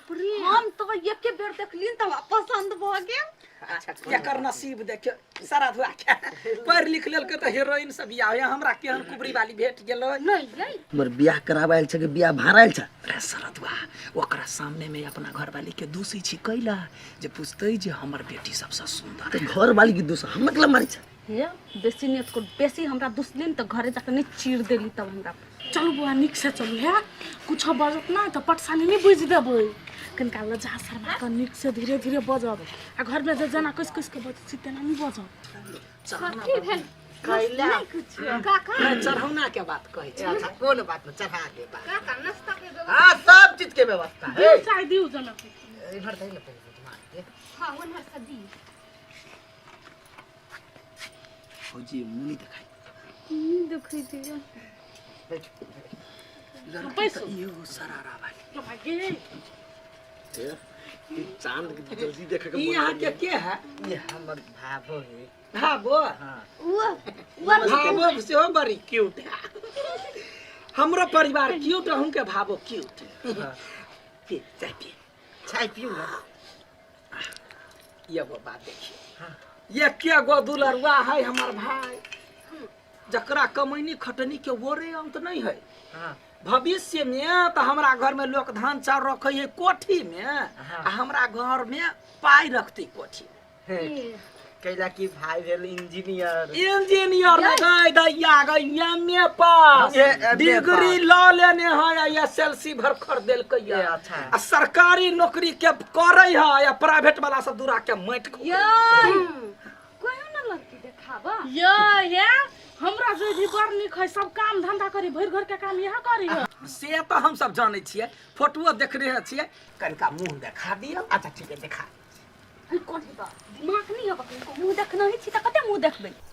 [SPEAKER 7] हम तो एके बेर देखलियन तऽ हमरा पसंद भऽ गेल
[SPEAKER 1] एकर नसीब देखियौ सारा धुआ के पढ़ि लिख लेलकै तऽ हीरोइन सब बियाह होइए हमरा केहन कुबरी वाली भेट गेलै
[SPEAKER 3] नहि नहि
[SPEAKER 5] हमर बियाह कराबे आयल छै कि बियाह भाड़ा आयल छै
[SPEAKER 1] रे सरदुआ ओकरा सामने में अपना घरवाली के दूसै छी कैला जे पूछतै जे हमर बेटी सबसँ सुंदर
[SPEAKER 5] तऽ घर वाली के दोष हम मतलब मारै छै
[SPEAKER 4] हे बेसी नहीं को बेसी हमरा दुसलिन तऽ घरे जाके नहीं चीर देली तब हमरा चलू बौआ नीक से चलू हे कुछ बजत ना तऽ पटसानी नहीं बुझि देबै कनिका लजा शर्मा कऽ नीक से धीरे धीरे बजब आ घरमे जे जेना कसि कसि कऽ बजै छी तेना नहि बजब
[SPEAKER 3] कथी भेल
[SPEAKER 2] कैला
[SPEAKER 3] काका
[SPEAKER 1] नहि चढ़ौना के बात कहै छी
[SPEAKER 2] अच्छा कोन बात में चढ़ा दे बात
[SPEAKER 3] काका नाश्ता के व्यवस्था
[SPEAKER 2] हाँ सब चीज के व्यवस्था है
[SPEAKER 4] दिउ चाय दिउ जनक
[SPEAKER 2] इधर दही ना पहले दिमाग के
[SPEAKER 3] हाँ ओन्हर से दी
[SPEAKER 5] फौजी मुंह नहीं देखाई
[SPEAKER 3] देखै दियौ
[SPEAKER 2] बैठ
[SPEAKER 1] लड़की तऽ इहो सरारा वाली
[SPEAKER 4] भागे
[SPEAKER 5] ई चांद के जल्दी देखे के
[SPEAKER 1] ई
[SPEAKER 5] मन
[SPEAKER 1] यहाँ के के है
[SPEAKER 2] ये हमर भाभो है
[SPEAKER 1] भाबो
[SPEAKER 2] हाँ
[SPEAKER 1] भाबो सेहो बड़ी क्यूट है हमरो परिवार क्यूट अहूँ के भाबो क्यूट पी चाय पी
[SPEAKER 2] चाय पीऊ ना
[SPEAKER 1] एगो बात देखिए एके गो दुलरुआ है हमर भाई जकरा कमैनी खटनी के ओरे अंत नहीं है
[SPEAKER 2] हाँ
[SPEAKER 1] भविष्य में तो हमरा घर में लोग धान चाउर रखे है कोठी में आ हमरा घर में पाई रखते कोठी में
[SPEAKER 2] हे कैला कि भाई भेल इंजीनियर।
[SPEAKER 1] इंजीनियर गई दैया गई M A pass,
[SPEAKER 2] MA
[SPEAKER 1] degree लऽ लेने है, एस एल सी भर खरीदेलकै।
[SPEAKER 2] ये अच्छा।
[SPEAKER 1] आ सरकारी नौकरी के करै है या प्राइवेट वाला सब दूरा के माटि खो।
[SPEAKER 6] कहियो ना लड़की देखाबा।
[SPEAKER 4] ये ये हमरा जो भी बड़ नीक है, सब काम धंधा करी, भरि घर के काम यहाँ करी है।
[SPEAKER 1] से तऽ हम सब जानै छियै, फोटोओ देखने छियै। कनिका मुँह देखा दियौ। अच्छा ठीक है, देखा।
[SPEAKER 6] दिमाग नहीं है, मुँह देखना ही छी तऽ कते मुँह देखबै।